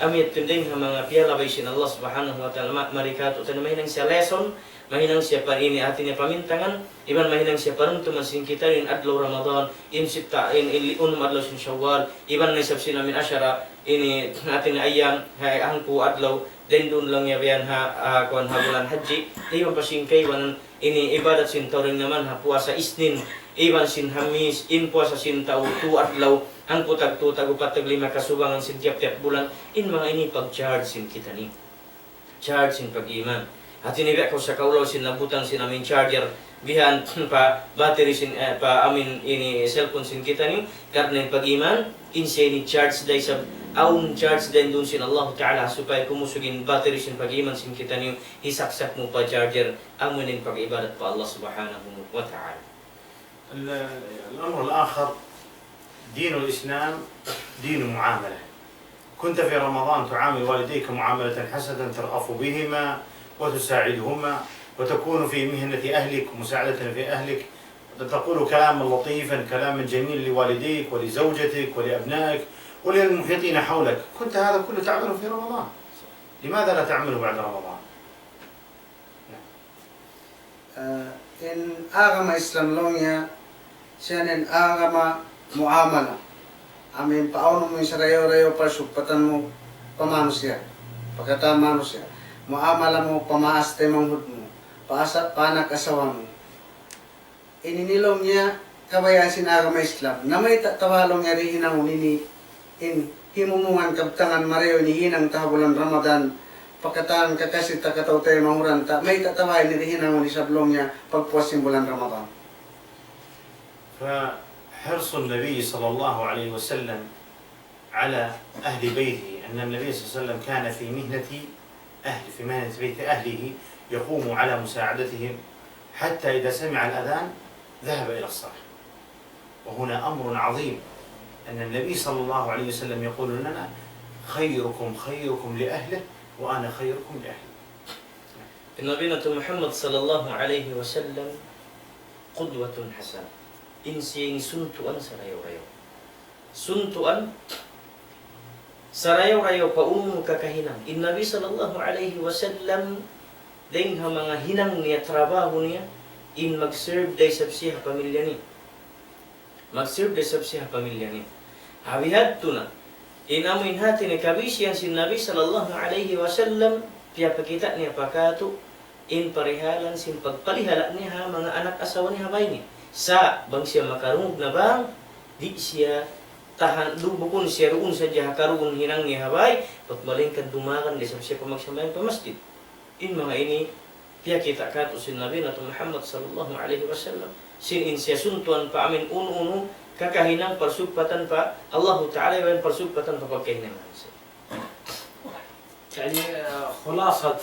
amu yadtu dayng ha manga piyalabay sin Allah Subhanahu wa Ta'ala, ma-, mari kātu'niyu mahinang siya lesson, mahinang siya pa ini hati niya pamintangan, iban mahinang siya panumtuman sin kita in adlaw Ramadan, in sitta, in, in li-, unum adlaw sin Shawwal, iban na isab sin amin ashara, ini hati niya ayyam, ha-, hangpu' adlaw, dayng duun laung niya biyan ha, ha, kuwan ha bulan Hajji, iban pa sin kaibanan, ini ibadat sin tau dayng ha manga puasa Isnin, iban sin Hamis, in puasa sin tau tu adlaw, hangpu' tag tu, tag upat, tag lima kasubangan sin tiyap-tiyap bulan, in manga ini pag-charge sin kitaniyu. Charge sin pag-iman. Hati niya biya' kaw sa kaulaw sin nabutang sin amin charger, bihan pa battery sin, eh, pa amin ini cellphone sin kitaniyu, karna' in pag-iman, in siya ini charge da isab, awn charge da duun sin Allah Ta'ala, supaya kumusug in battery sin pag-iman sin kitaniyu, hisaksak mu pa charger, amu in pag-ibadat pa Allah Subhanahu wa Ta'ala. ال-، الأمر الآخر، دين الإسلام دين معاملة. كنت في رمضان تعامل والديك معاملة حسنة، ترأف بهما وتساعدهما، وتكون في مهنة أهلك، مساعدة في أهلك، تقول كلاما لطيفا، كلاما جميلا لوالديك ولزوجتك ولأبنائك وللمحيطين حولك. كنت هذا كله تعمله في رمضان. لماذا لا تعمله بعد رمضان؟ Ah, in agama Islam laung niya, siya in agama muamala. Amu in paawn mu in sarayaw-rayaw pagsugpatan mu pa manusiya', pa katan manusiya'. Muamala mu pa maas taymanghud mu, pa asa-, pa anak asawa mu. Ini laung niya kabayaan sin agama Islam. Na mayta' ta ba laung niya di' hinangun ini in himumungan kabtangan marayaw ini hinang ta ha bulan Ramadan, pa katan kakasi ta, kataw-taymanghuran ta, mayta' ta ba ini di' hinangun isab laung niya pagpuas sin bulan Ramadan. فحرص النبي صلى الله عليه وسلم على أهل بيته، أن النبي صلى الله عليه وسلم كان في مهنة أهل، في مهنة بيت أهله، يقوم على مساعدتهم حتى إذا سمع الأذان ذهب إلى الصلاة. وهنا أمر عظيم، أن النبي صلى الله عليه وسلم يقول لنا: "خيركم خيركم لأهله وأنا خيركم لأهلي." Nabi natu' Muhammad sallallahu alayhi wasallam qudwatun hasanah. In siya ini suntuan sarayaw-rayaw. Suntuan sarayaw-rayaw pa unu kakahinang. In Nabi sallallahu alayhi wasallam, dayng ha manga hinang niya, trabaho niya, in mag-serve da isab siya ha pamilya niya. Mag-serve da isab siya ha pamilya niya. Ha bihadtu na, in amu in hati niya kabisihan sin Nabi sallallahu alayhi wasallam, piyapakita' niya pa katu', in parihalan sin pagpalihala' niya ha manga anak asawa niya ha bāy niya. Sa' bang siya makarungug na bang, di' siya tahan, du-, bukun siya duun sadja ha karuun hinang niya ha bāy, bat malaingkan dumagan da isab siya pa magsambahayang pa masjid. In manga ini, Piyakita' katu' sin Nabi natu' Muhammad sallallahu alayhi wasallam. Sin in siya suntuan pa amin unu-unu, kakahinang parsugpatan pa Allahu Ta'ala, iban parsugpatan pa pagkahinangan siya. يعني، آه، خلاصة،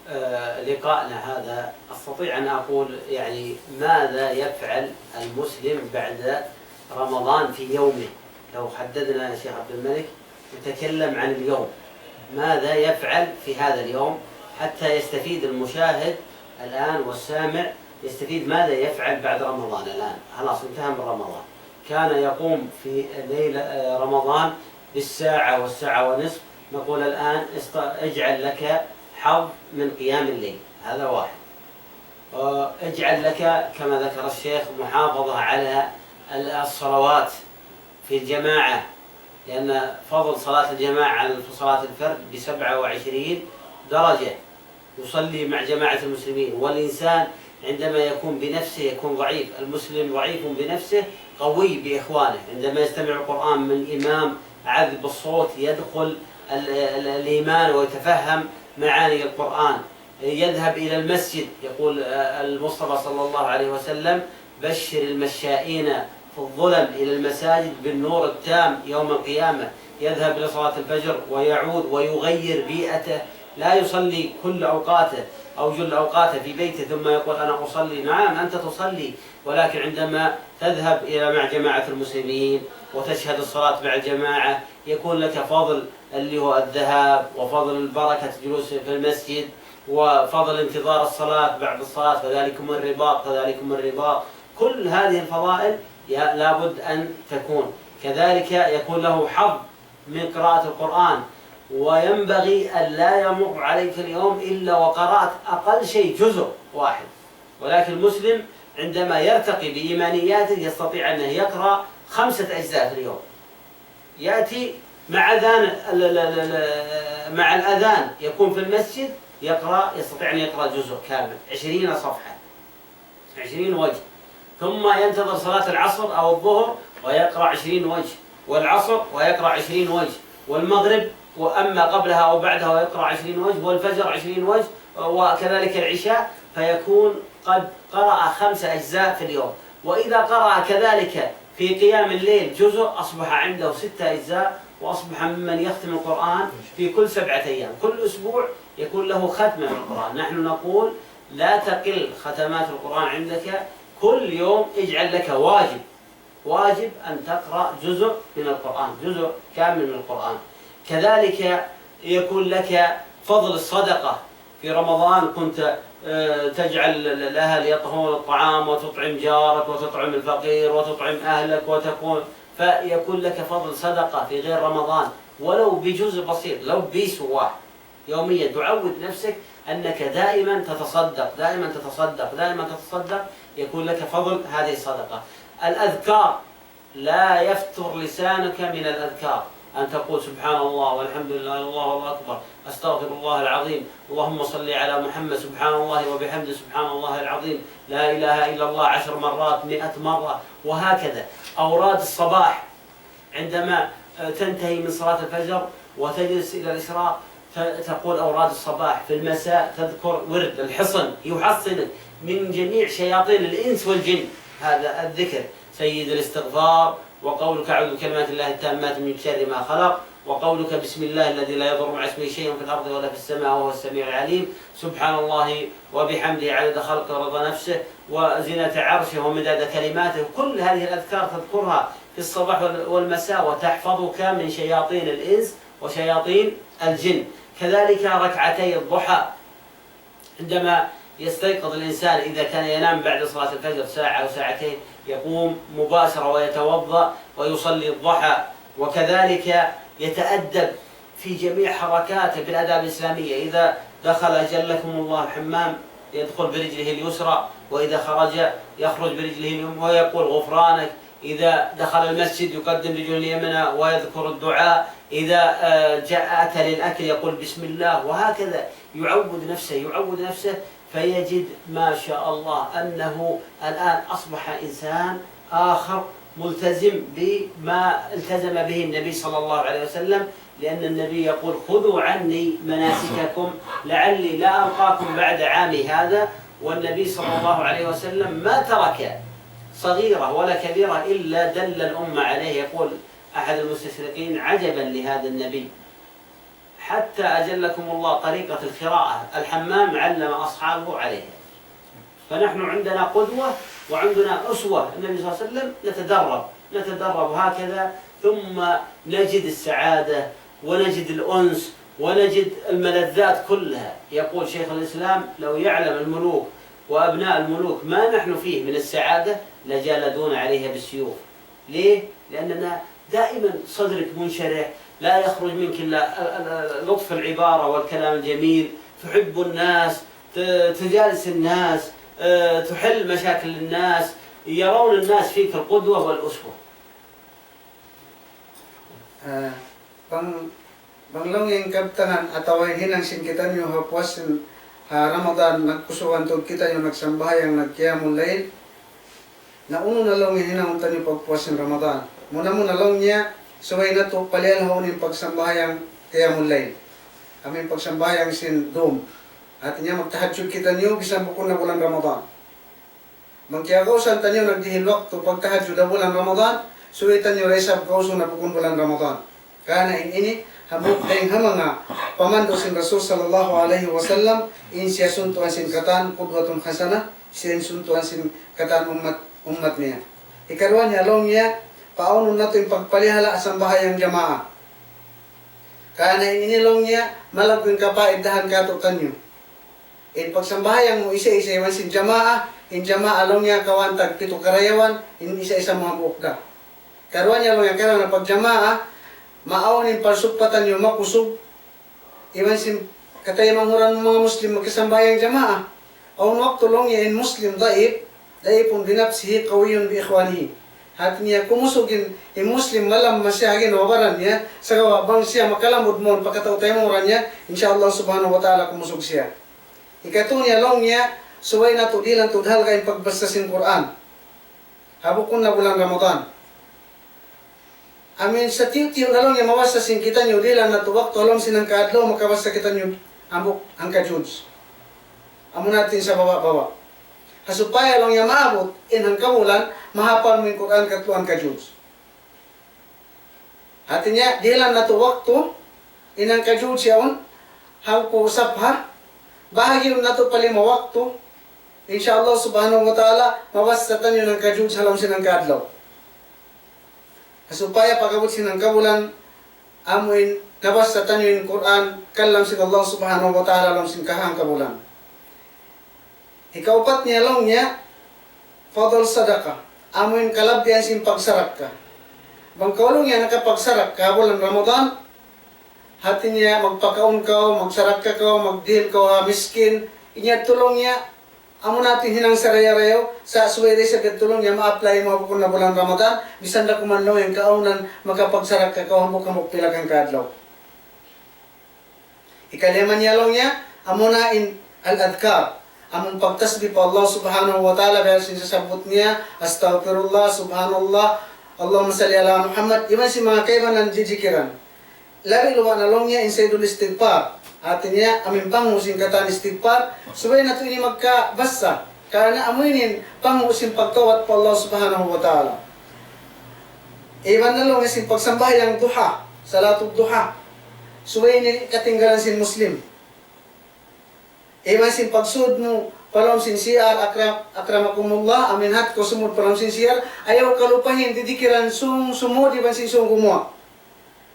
آه، لقائنا هذا، أستطيع أن أقول، يعني، ماذا يفعل المسلم بعد رمضان في يومه؟ لو حددنا يا شيخ عبد الملك، نتكلم عن اليوم، ماذا يفعل في هذا اليوم حتى يستفيد المشاهد الآن والسامع، يستفيد ماذا يفعل بعد رمضان؟ الآن خلاص انتهى من رمضان، كان يقوم في ليلة، آه، رمضان بالساعة والساعة ونصف، نقول الآن است-، اجعل لك حظ من قيام الليل. هذا واحد. آه، اجعل لك، كما ذكر الشيخ، محافظة على ال-، الصلوات في الجماعة، لأن فضل صلاة الجماعة عن صلاة الفرد بسبعة وعشرين درجة. يصلي مع جماعة المسلمين. والإنسان عندما يكون بنفسه يكون ضعيف. المسلم ضعيف بنفسه، قوي بإخوانه. عندما يستمع القرآن من إمام عذب الصوت، يدخل ال-، ال-، الإيمان ويتفهم معاني القرآن. يذهب إلى المسجد، يقول، آه، المصطفى صلى الله عليه وسلم: بشر المشائين في الظلم إلى المساجد بالنور التام يوم القيامة. يذهب إلى صلاة الفجر ويعود ويغير بيئته، لا يصلي كل أوقاته أو جل أوقاته في بيته ثم يقول: أنا أصلي. نعم، أنت تصلي، ولكن عندما تذهب إلى مع جماعة المسلمين وتشهد الصلاة مع الجماعة، يكون لك فضل اللي هو الذهاب، وفضل البركة جلوس في المسجد، وفضل انتظار الصلاة بعد الصلاة، فذلكم الرباط، فذلكم الرباط. كل هذه الفضائل يا-، لابد أن تكون. كذلك يكون له حظ من قراءة القرآن، وينبغي أن لا يمر عليك اليوم إلا وقرأت أقل شيء جزء واحد. ولكن المسلم عندما يرتقي بإيمانياته يستطيع أن يقرأ خمسة أجزاء في اليوم. يأتي مع أذان ال-، ال-، ال-، ال-، مع الأذان يكون في المسجد يقرأ، يستطيع أن يقرأ جزء كامل، عشرين صفحة، عشرين وجه، ثم ينتظر صلاة العصر أو الظهر ويقرأ عشرين وجه، والعصر ويقرأ عشرين وجه، والمغرب وأما قبلها أو بعدها ويقرأ عشرين وجه، والفجر عشرين وجه، وكذلك العشاء، فيكون قد قرأ خمس أجزاء في اليوم. وإذا قرأ كذلك في قيام الليل جزء، أصبح عنده ست أجزاء، وأصبح ممن يختم القرآن في كل سبعة أيام. كل أسبوع يكون له ختمة من القرآن. نحن نقول: لا تقل ختمات القرآن عندك، كل يوم اجعل لك واجب، واجب أن تقرأ جزء من القرآن، جزء كامل من القرآن. كذلك يكون لك فضل الصدقة. في رمضان كنت، آه، تجعل الأهل يطهون الطعام وتطعم جارك وتطعم الفقير وتطعم أهلك وتكون، فيكون لك فضل صدقة في غير رمضان ولو بجزء بسيط، لو بيسو واحد يوميا. تعود نفسك أنك دائما تتصدق، دائما تتصدق، دائما تتصدق، يكون لك فضل هذه الصدقة. الأذكار، لا يفتر لسانك من الأذكار، أن تقول: سبحان الله والحمد لله والله أكبر، أستغفر الله العظيم، اللهم صل على محمد، سبحان الله وبحمده، سبحان الله العظيم، لا إله إلا الله عشر مرات، مئة مرة، وهكذا. أوراد الصباح، عندما، آه، تنتهي من صلاة الفجر وتجلس إلى الإشراق، ت-، تقول أوراد الصباح، في المساء تذكر ورد الحصن، يحصنك من جميع شياطين الإنس والجن. هذا الذكر: سيد الاستغفار، وقولك: أعوذ بكلمات الله التامات من شر ما خلق، وقولك: بسم الله الذي لا يضر مع اسمه شيء في الأرض ولا في السماء وهو السميع العليم، سبحان الله وبحمده عدد خلقه ورضا نفسه وزنة عرشه ومداد كلماته. كل هذه الأذكار تذكرها في الصباح وال-، والمساء، وتحفظك من شياطين الإنس وشياطين الجن. كذلك ركعتي الضحى، عندما يستيقظ الإنسان إذا كان ينام بعد صلاة الفجر ساعة أو ساعتين، يقوم مباشرة ويتوضأ ويصلي الضحى، وكذلك يتأدب في جميع حركاته بالآداب الإسلامية. إذا دخل، أجلكم الله، الحمام، يدخل برجله اليسرى، وإذا خرج يخرج برجله اليمنى ويقول: غفرانك. إذا دخل المسجد يقدم رجله اليمنى ويذكر الدعاء. إذا، آه، جاء أتى للأكل يقول: بسم الله، وهكذا يعود نفسه، يعود نفسه، فيجد ما شاء الله أنه الآن أصبح إنسان آخر ملتزم بما التزم به النبي صلى الله عليه وسلم، لأن النبي يقول: "خذوا عني مناسككم لعلي لا ألقاكم بعد عامي هذا". والنبي صلى الله عليه وسلم ما ترك صغيرة ولا كبيرة إلا دل الأمة عليه. يقول أحد المستشرقين: "عجبا لهذا النبي". حتى أجلكم الله طريقة القراءة، الحمام علم أصحابه عليها. فنحن عندنا قدوة وعندنا أسوة، النبي صلى الله عليه وسلم، نتدرب، نتدرب هكذا، ثم نجد السعادة ونجد الأنس ونجد الملذات كلها. يقول شيخ الإسلام: "لو يعلم الملوك وأبناء الملوك ما نحن فيه من السعادة لجالدونا عليها بالسيوف". ليه؟ لأننا دائما صدرك منشرح، لا يخرج منك إلا ال-، ال-، ال-، لطف العبارة والكلام الجميل، تحب الناس، ت-، تجالس الناس، آه، تحل مشاكل الناس، يرون الناس فيك القدوة والأسوة. Ah, bang, bang laung in kabtangan atawa in hinang sin kitaniyu ha puas sin, ha Ramadan, nagkusugan tuud kitaniyu nagsambahayang, nagqiyamul layl. Na unu na laung in hinangun taniyu pagpuas sin Ramadan. Muna-muna laung niya, subay natu' palihalhaun in pagsambahayang qiyamul layl. Amu in pagsambahayang sin dum. Hati niya magtahajjud kitaniyu, bisan bukun na bulan Ramadan. Bang kiyagausan taniyu nagdihil waktu pagtahajjud ha bulan Ramadan, subay taniyu da isab gausun ha bukun bulan Ramadan. Karna' in ini, hambuuk dayn ha manga pamandu' sin Rasul sallallahu alayhi wasallam, in siya suntuan sin katan qudwatun hasanah, siya in suntuan sin katan ummat, ummat niya. Ikaruwa niya laung niya, paawnun natu' in pagpalihala' sambahayang jamaa. Karna' in ini laung niya, malaggu' in kapaidahan kātu'niyu. In pagsambahayang mu isa-isa iban sin jamaa, in jamaa laung niya kawhaan tag pitu karayawan, in isa-isa mu hambuuk da. Karuwa niya laung niya karna' pagjamaa, maawn in parsugpatan niyu makusug, iban sin kataymanghuran mu manga Muslim magkasambahayang jamaa. Awn waktu laung niya in Muslim daif, daifun binafsihi qawiyun bi ikhwanihi. Hati niya kumusug in, in Muslim malamma siya ha ginhawa-baran niya, sagawa' bang siya makalamud mawn pa kataymanghuran niya, insya Allah subhanahu wa ta'ala kumusug siya. Ikatu niya laung niya, subay natu' dihilan tuud halga' in pagbassa sin Qur'an. Ha bukun na bulan Ramadan. Amin satiyu'-tiyu' na laung niya mabassa sin kitaniyu dihilan natu' waktu ha lawm sin hangka adlaw makabassa kitaniyu hambuuk hangka juz. Amu na in sa baba'-baba'. Ha supaya laung niya maabut in hangka bulan, mahapal mu in Qur'an katlu hangka juz. Hati niya, dihilan natu' waktu, in hangka juz yaun, hangpu' safha, bahagiun natu' pa lima waktu, insya Allah subhanahu wa ta'ala, mabassa taniyu in hangka juz ha lawm sin hangka adlaw. Ha supaya pag-abut sin hangka bulan, amu in nabassa taniyu in Qur'an, kalam sin Allah subhanahu wa ta'ala ha lawm sin kahangka bulan. Ikaupat niya laung niya, fadl sadaqah. Amu in kalabbihan sin pagsarakka. Bang kaw laung niya nakapagsarakka bulan Ramadan, hati niya magpakaun kaw, magsarakka kaw, magdihil kaw ha miskin, in yadtu laung niya, amu na in hinang sarayaw-rayaw, sa' subay da isab yadtu laung niya ma-apply mu ha bukun na bulan Ramadan, misan da kuman laung in kaawnan makapagsarakka kaw hambuuk-hambuuk pila hangka adlaw. Ikalima niya laung niya, amuna in al-adhkar. Amun pagtasbih pa Allah subhanahu wa ta'ala, biya' sin sasabbut niya, astaghfirullah, subhanallah, Allahumma salli ala Muhammad, iban sin manga kaibanan jijikiran. Labi luba' na laung niya in sayyidul istighfar. Hati niya, amun panghu' sin katan istighfar, subay natu' ini magkabassa. Karna' amu ini in panghu' sin pagtawbat pa Allah subhanahu wa ta'ala. Iban na laung sin pagsambahayang duha, salatul duha. Subay ini katinggalan sin Muslim. Iban sin pagsud mu pa lawm sin C R, akram-, akramakumullah, amin hat kaw sumud pa lawm sin C R, ayaw kalupahi in didikiran sung sumud iban sin sung gumuwa'.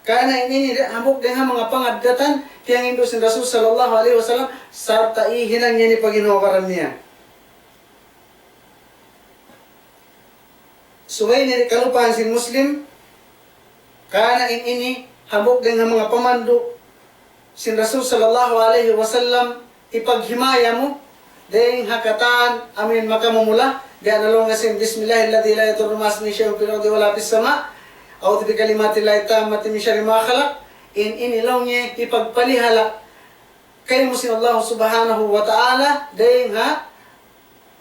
Karna' in ini da, hambuuk dayn ha manga pangaddatan, piyangindu' sin Rasul sallallahu alayhi wasallam, sarta' ihinang niya ini pa ginhawa-baran niya. Subay ini kalupahan sin Muslim, karna' in ini hambuuk dayn ha manga pamandu' sin Rasul sallallahu alayhi wasallam, ipaghimaya mu, dayn ha katan amin makamumula, biya' na laung sin, بسم الله الذي لا يضر مع اسمه شيء في الأرض ولا في السماء، أعوذ بكلمات الله التامات من شر ما خلق, in ini laung niya ipagpalihala' kaymu sin Allah subhanahu wa ta'ala, dayn ha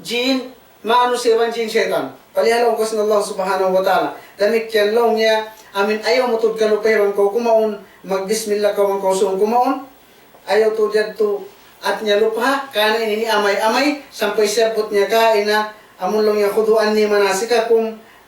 jin, manusiya' iban jin saytan. Palihala' kaw sin Allah Subhanahu wa Ta'ala. Damikkiyan laung niya, amin ayaw mu tuud kalupahi bang kaw kumaun, magbismillah kaw bang kaw suung kumaun. Ayaw tuud yadtu, hati niya lupaha, karna' ini in amay-amay, sampay siyabbut niya kaina, amun laung niya خذوا عني مناسككم,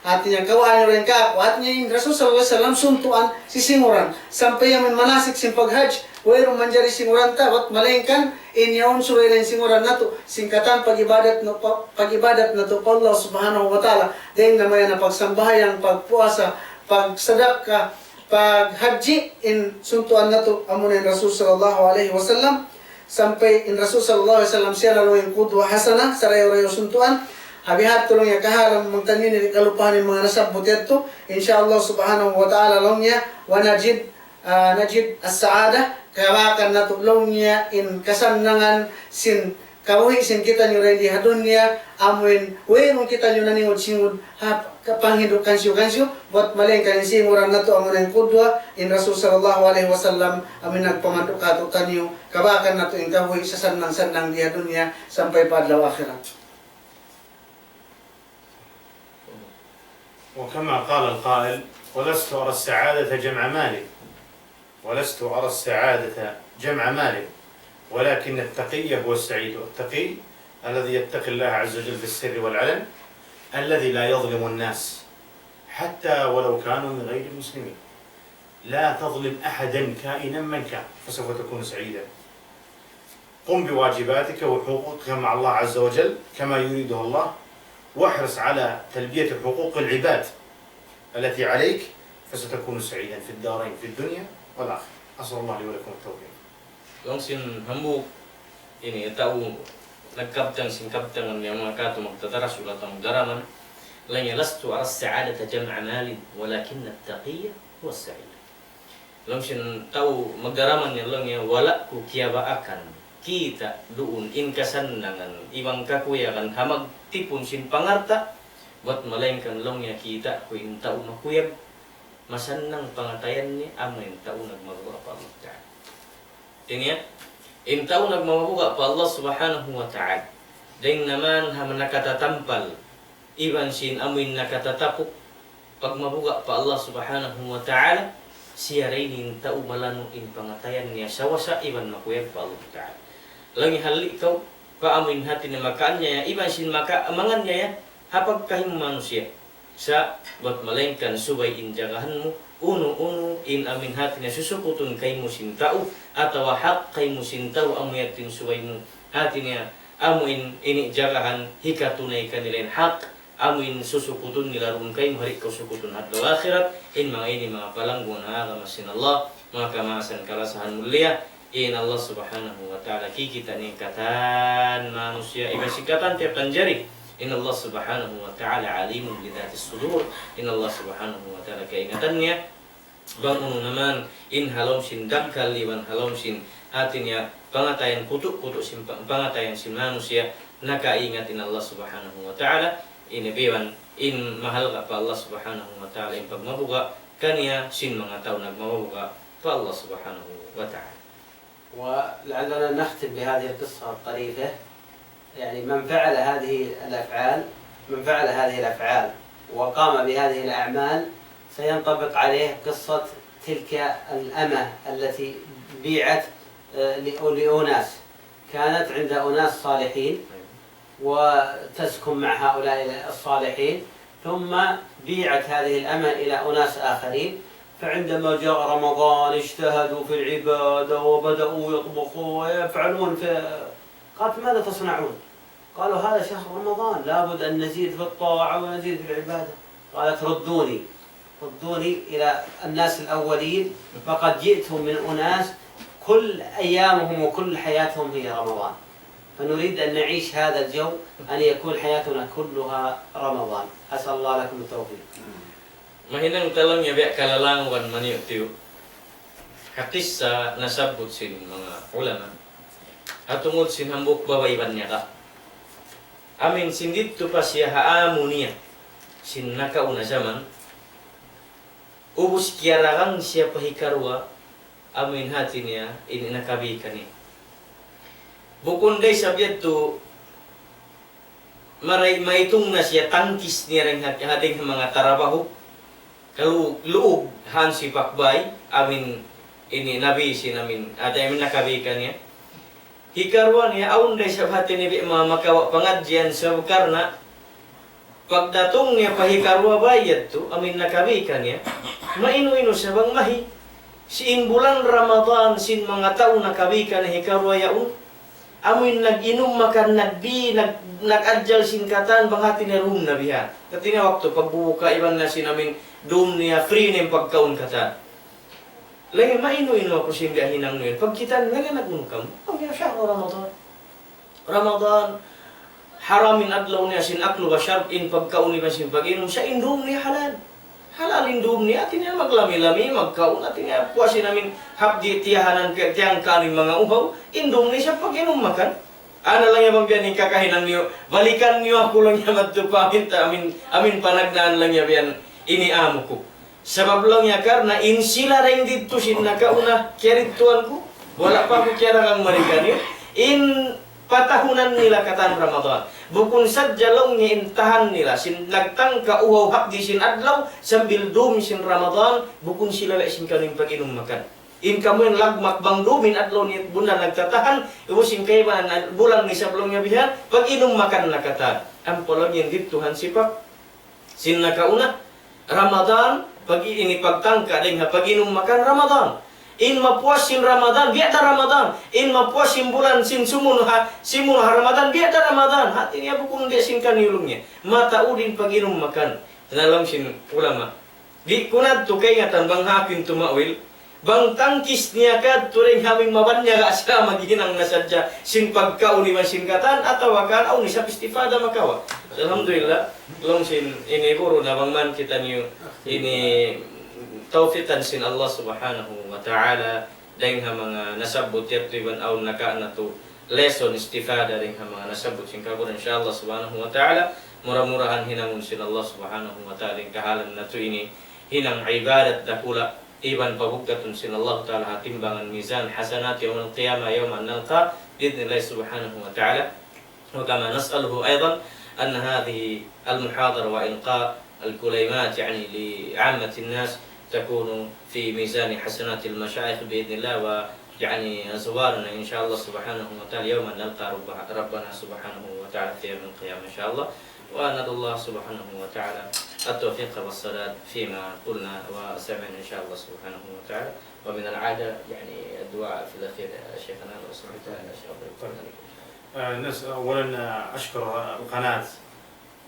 hati niya kawaa niyu dayn kāku', hati niya in Rasul sallallahu alayhi wasallam suntuan sin singuran. Sampay amun manasik sin paghajj, wayruun manjari singuran ta, bat malaingkan, in yaun subay da in singuran natu', sin katan pag-ibadat na, pa-, pag-ibadat natu' pa Allah Subhanahu wa Ta'ala. Dayn ha manga pagsambahayang, pagpuasa, pagsadakka, paghajji, in suntuan natu', amuna in Rasul sallallahu alayhi wasallam. Sampay in Rasul sallallahu alayhi wasallam siya na laung in qudwa hasana, sarayaw-rayaw suntuan. Ha biha' tuud laung niya kahalan bang taniyu ini kalupahan in manga nasabbut yadtu. Insya Allah Subhanahu wa Ta'ala laung niya, ونجد ah, نجد السعادة, kabakan natu' laung niya in kasannangan sin kabuhi' sin kitaniyu dayn di ha dunya, amuin wayruun kitaniyu naningud-singud ha ka-, panghindu' kansiyu-kansiyu, bat malaingkan in singuran natu' amuna in qudwa, in Rasul sallallahu alayhi wasallam, amuin nagpamandu' kātu'niyu, kabakan natu' in kabuhi' sasannang-sannang di ha dunya sampay pa adlaw akhirat. وكما قال القائل: ولست أرى السعادة جمع مال، ولست أرى السعادة جمع مال، ولكن التقي هو السعيد. التقي الذي يتقي الله عز وجل في السر والعلن، الذي لا يظلم الناس حتى ولو كانوا من غير المسلمين. لا تظلم أحدا كائنا من كان، فسوف تكون سعيدا. قم بواجباتك وحقوقك مع الله عز وجل كما يريدها الله، واحرص على تلبية حقوق العباد التي عليك، فستكون سعيدا في الدارين، في الدنيا والآخرة. أسأل الله لي ولكم التوفيق. Laung sin hambuuk ini tau nagkabtang sin kabtangan niya manga katu' magtadarasul atawa magdaraman. Laung niya, لست أرى السعادة جمع مال، ولكن التقي هو السعيد. Laung sin tau magdaraman niya laung niya, wala' ku kiyabaakan kita' duun in kasannangan iban kakuyagan ha magtipun sin pangalta', bat malaingkan laung niya kita' ku in tau makuyag, masannang pangatayan niya, amu in tau nagmabuga' pa Allah Ta'ala. Hati niya, in tau nagmabuga' pa Allah Subhanahu wa Ta'ala, dayn ha manga nakatatampal iban sin amuin nakatatapuk pagmabuga' pa Allah Subhanahu wa Ta'ala, siya da in tau malanu' in pangatayan niya sawasa iban makuyag pa Allah Ta'ala. Laung niya halli' kaw pa amuin hati niya makaanyaya iban sin maka-, manganiaya ha pagkahi mu manusiya'. Sa' bat malaingkan subay in jagahan mu, unu-unu in amuin hati niya susukutun kaymu sin tau, atawa hak kaymu sin tau amu yadtu in subay mu hati niya amuin ini jagahan hikatunay kanila in hak, amuin susukutun nila duun kaymu ha di' kaw sukutun ha adlaw akhirat. In manga ini manga palangguan ha agama sin Allah, manga kamaasan kalasahan mulia, in Allah Subhanahu wa Ta'ala kikita' niya in katan manusiya' iban sin katan tiyap-tiyap jari. In Allah Subhanahu wa Ta'ala عليم بذات الصدور. In Allah Subhanahu wa Ta'ala kaingatan niya bang unu na man in ha lawm sin dagkal iban ha lawm sin hati niya pangatayan, kutu'-kutu' sin pa-, pangatayan sin manusiya', nakaingat in Allah Subhanahu wa Ta'ala, ini biyaun in mahalga' pa Allah Subhanahu wa Ta'ala in pagmabuga' kaniya sin manga tau nagmabuga' pa Allah Subhanahu wa Ta'ala. ولعلنا نختم بهذه القصة الطريفة، يعني من فعل هذه الأفعال، من فعل هذه الأفعال وقام بهذه الأعمال سينطبق عليه قصة تلك الأمة التي بيعت، آه، لأ-، لأناس، كانت عند أناس صالحين وتسكن مع هؤلاء الصالحين، ثم بيعت هذه الأمة إلى أناس آخرين، فعندما جاء رمضان اجتهدوا في العبادة وبدأوا يطبخوا ويفعلون في، قالت: ماذا تصنعون؟ قالوا: هذا شهر رمضان، لابد أن نزيد في الطاعة ونزيد في العبادة. قالت: ردوني، ردوني إلى الناس الأولين، فقد جئتم من أناس كل أيامهم وكل حياتهم هي رمضان، فنريد أن نعيش هذا الجو، أن يكون حياتنا كلها رمضان. أسأل الله لكم التوفيق. Mahinang ta laung niya biya' kalalangugan maniyu'-tiyu' ha kissa nasabbut sin manga ulama. Ha tungud sin hambuuk babai banyaka'. Amuin sin didtu pa siya ha amu niya sin nakauna jaman. Ubus kiyaragang siya pa hikaruwa, amuin hati niya in nakabi kaniya. Bukun da isab yadtu Maray, maitung na siya tangkis niya dayn ha, ha dayn ha manga tarabaho. Kalu-, luug hansipak bay, amin ini nabi sin amin, ada amin nakabi kaniya. Hikaruwa niya, awn da isab hati niya bi' ma-, makawa' pangadjian sabab karna' pagdatung niya pa hikaruwa bay yadtu, amin nakabi kaniya. Mainu-inu siya bang mahi. Sin bulan Ramadan, sin manga tau nakabi kaniya hikaruwa yaun. Amuin nag-inum makan, nagbi-, nag-, nag-adjal sin katan, bang hati niya dum na bihan. Hati niya waktu pagbubuka iban na sin amin dum niya free na in pagkaun katan. Laung niya, mainu-inu aku sin biya' hinang niyu yan. Pagkita' niya, laung niya, nag-unu kamu? Laung niya, شهر رمضان. Ramadan, haram in adlaw niya sin aklu wa shurb, in pagkaun iban sin pag-inum, sa' in dum niya halal. Halal in dum niya, hati niya maglami-lami, magkaun, hati niya puas in amin hapdi' tiyahanan, tiyangkaan in manga uhaw, in dum niya sa' pag-inum makan. Ana laung niya bang biya' ini in kakahinang niyu, balikan niyu aku laung niya madtu pa amin, ta-, amin, amin panagnaan laung niya biya' ini amu ku. Sabab laung niya karna' in sila dayn didtu sin nakauna, kiyaridtuan ku, wala' pa aku kiyaragang mari kaniyu, in patahunan nila katan Ramadan. Bukun sadja laung niya in tahan nila, sin nagtangka uhaw hapdi' sin adlaw, sambil dum sin Ramadan, bukun sila la sin kaniyu in pag-inum makan. In kamu yan lagmak bang dum in adlaw niya bunnal nagtatahan, ubus in kaibanan bulan isab laung niya bihan, pag-inum makan na katan. Ampa laung niya in didtu hansipak sin nakauna, Ramadan, pag ini pagtangka dayn ha pag-inum makan Ramadan. In mapuas sin Ramadan, biya' da Ramadan. In mapuas sin bulan sin sumunu ha, simunu ha Ramadan, biya' da Ramadan. Hati niya bukun biya' sin kaniyu laung niya. Mataud in pag-inum makan. Laung sin ulama. Di' ku na tuud kaingatan bang hapin tumawil. Bang tangkis niya kadtu dayn ha amin mabanyaga' sa maghinang na sadja sin pagkaun iban sin katan atawa kan awn isab istifada makawa'. Alhamdulillah, laung sin ini guru na bang man kitaniyu ini tawfiqan sin Allah Subhanahu wa Ta'ala dayn ha manga nasabbut yadtu iban awn naka natu' lesson istifada dayn ha manga nasabbut sin kaguruhan, insya Allah Subhanahu wa Ta'ala, mura-murahan hinangun sin Allah Subhanahu wa Ta'ala in kahalan natu' ini hinang ibadat dakula'. Iban pabuggatun sin Allah Ta'ala ha timbangan mizan hasanat yawmal qiyamah yawma nalqa bi'idhnillahi subhanahu wa ta'ala. وكما نسأله أيضا أن هذه المحاضرة وإلقاء الكليمات يعني لعامة الناس تكون في ميزان حسنات المشايخ بإذن الله، ويعني أزوارنا إن شاء الله سبحانه وتعالى يوم نلقى رب-، ربنا سبحانه وتعالى في يوم القيامة إن شاء الله. ونرجو الله سبحانه وتعالى التوفيق والسداد فيما قلنا وسمعنا إن شاء الله سبحانه وتعالى. ومن العادة يعني الدعاء في الأخير يا شيخنا لو سمحت إن شاء الله. آه، نس-، أولا، آه، أشكر القناة،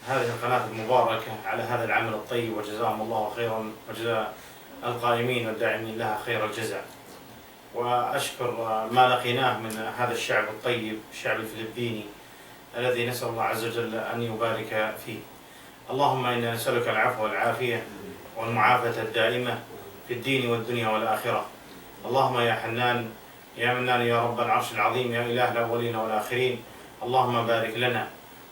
هذه القناة المباركة على هذا العمل الطيب، وجزاهم الله خيرا وجزاء القائمين والداعمين لها خير الجزاء. وأشكر ما لقيناه من هذا الشعب الطيب، الشعب الفلبيني، الذي نسأل الله عز وجل أن يبارك فيه. اللهم إنا نسألك العفو والعافية والمعافاة الدائمة في الدين والدنيا والآخرة. اللهم يا حنان، يا منان، يا رب العرش العظيم، يا إله الأولين والآخرين، اللهم بارك لنا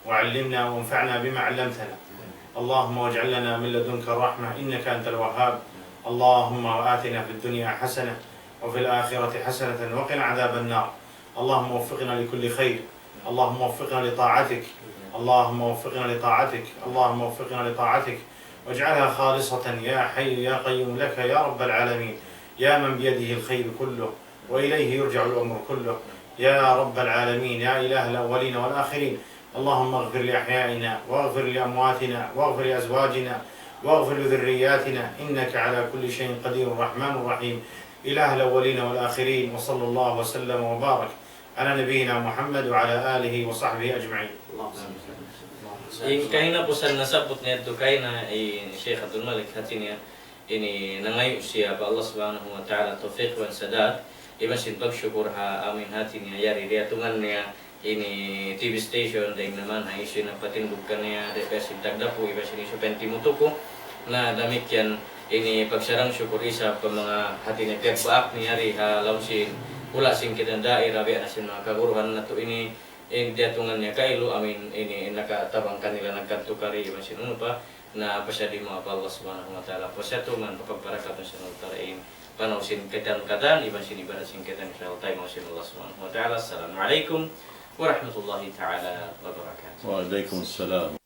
وعلمنا وانفعنا بما علمتنا. اللهم واجعل لنا من لدنك رحمة إنك أنت الوهاب. اللهم وآتنا في الدنيا حسنة وفي الآخرة حسنة وقنا عذاب النار. اللهم وفقنا لكل خير. اللهم وفقنا لطاعتك. اللهم وفقنا لطاعتك. اللهم وفقنا لطاعتك. واجعلها خالصة يا حي يا قيوم لك يا رب العالمين. يا من بيده الخير كله. وإليه يرجع الأمر كله. يا رب العالمين، يا إله الأولين والآخرين، اللهم اغفر لأحيائنا، واغفر لأمواتنا، واغفر لأزواجنا، واغفر لذرياتنا، إنك على كل شيء قدير، الرحمن الرحيم، إله الأولين والآخرين، وصلى الله وسلم وبارك على نبينا محمد وعلى آله وصحبه أجمعين. In kahinapusan nasabbut niya yadtu kaina, in Sheikh Abdul Malik, hati niya, ini nangayu' siya pa Allah Subhanahu wa Ta'ala tawfiq iban sadad, iban sin pagsukur ha amuin hati niya yari diyatungan niya ini T V station, dayn naman ha issue na patindugan niya, dayn pa sin tagdapu, iban sin issue pa in timutuku. Na damikkiyan ini pagsarang-sukur isab pa manga hati niya piyagbaak niya yari ha lawm sin hula' sin kita daira biya' na sin manga kaguruhan natu' ini, in diyatungan niya kailu, amuin ini nakatabang kanila nagkadtu kari iban sin unu pa, na pasal di' mu pa Allah Subhanahu wa Ta'ala, pasal tuman papagbarakatun sin Allah Ta'ala in panaw sin katan-katan, iban sin ibadat sin katan, insya Allah, taymaun sin Allah Subhanahu wa Ta'ala. Assalamu alaykum ورحمة الله تعالى وبركاته. وعليكم السلام.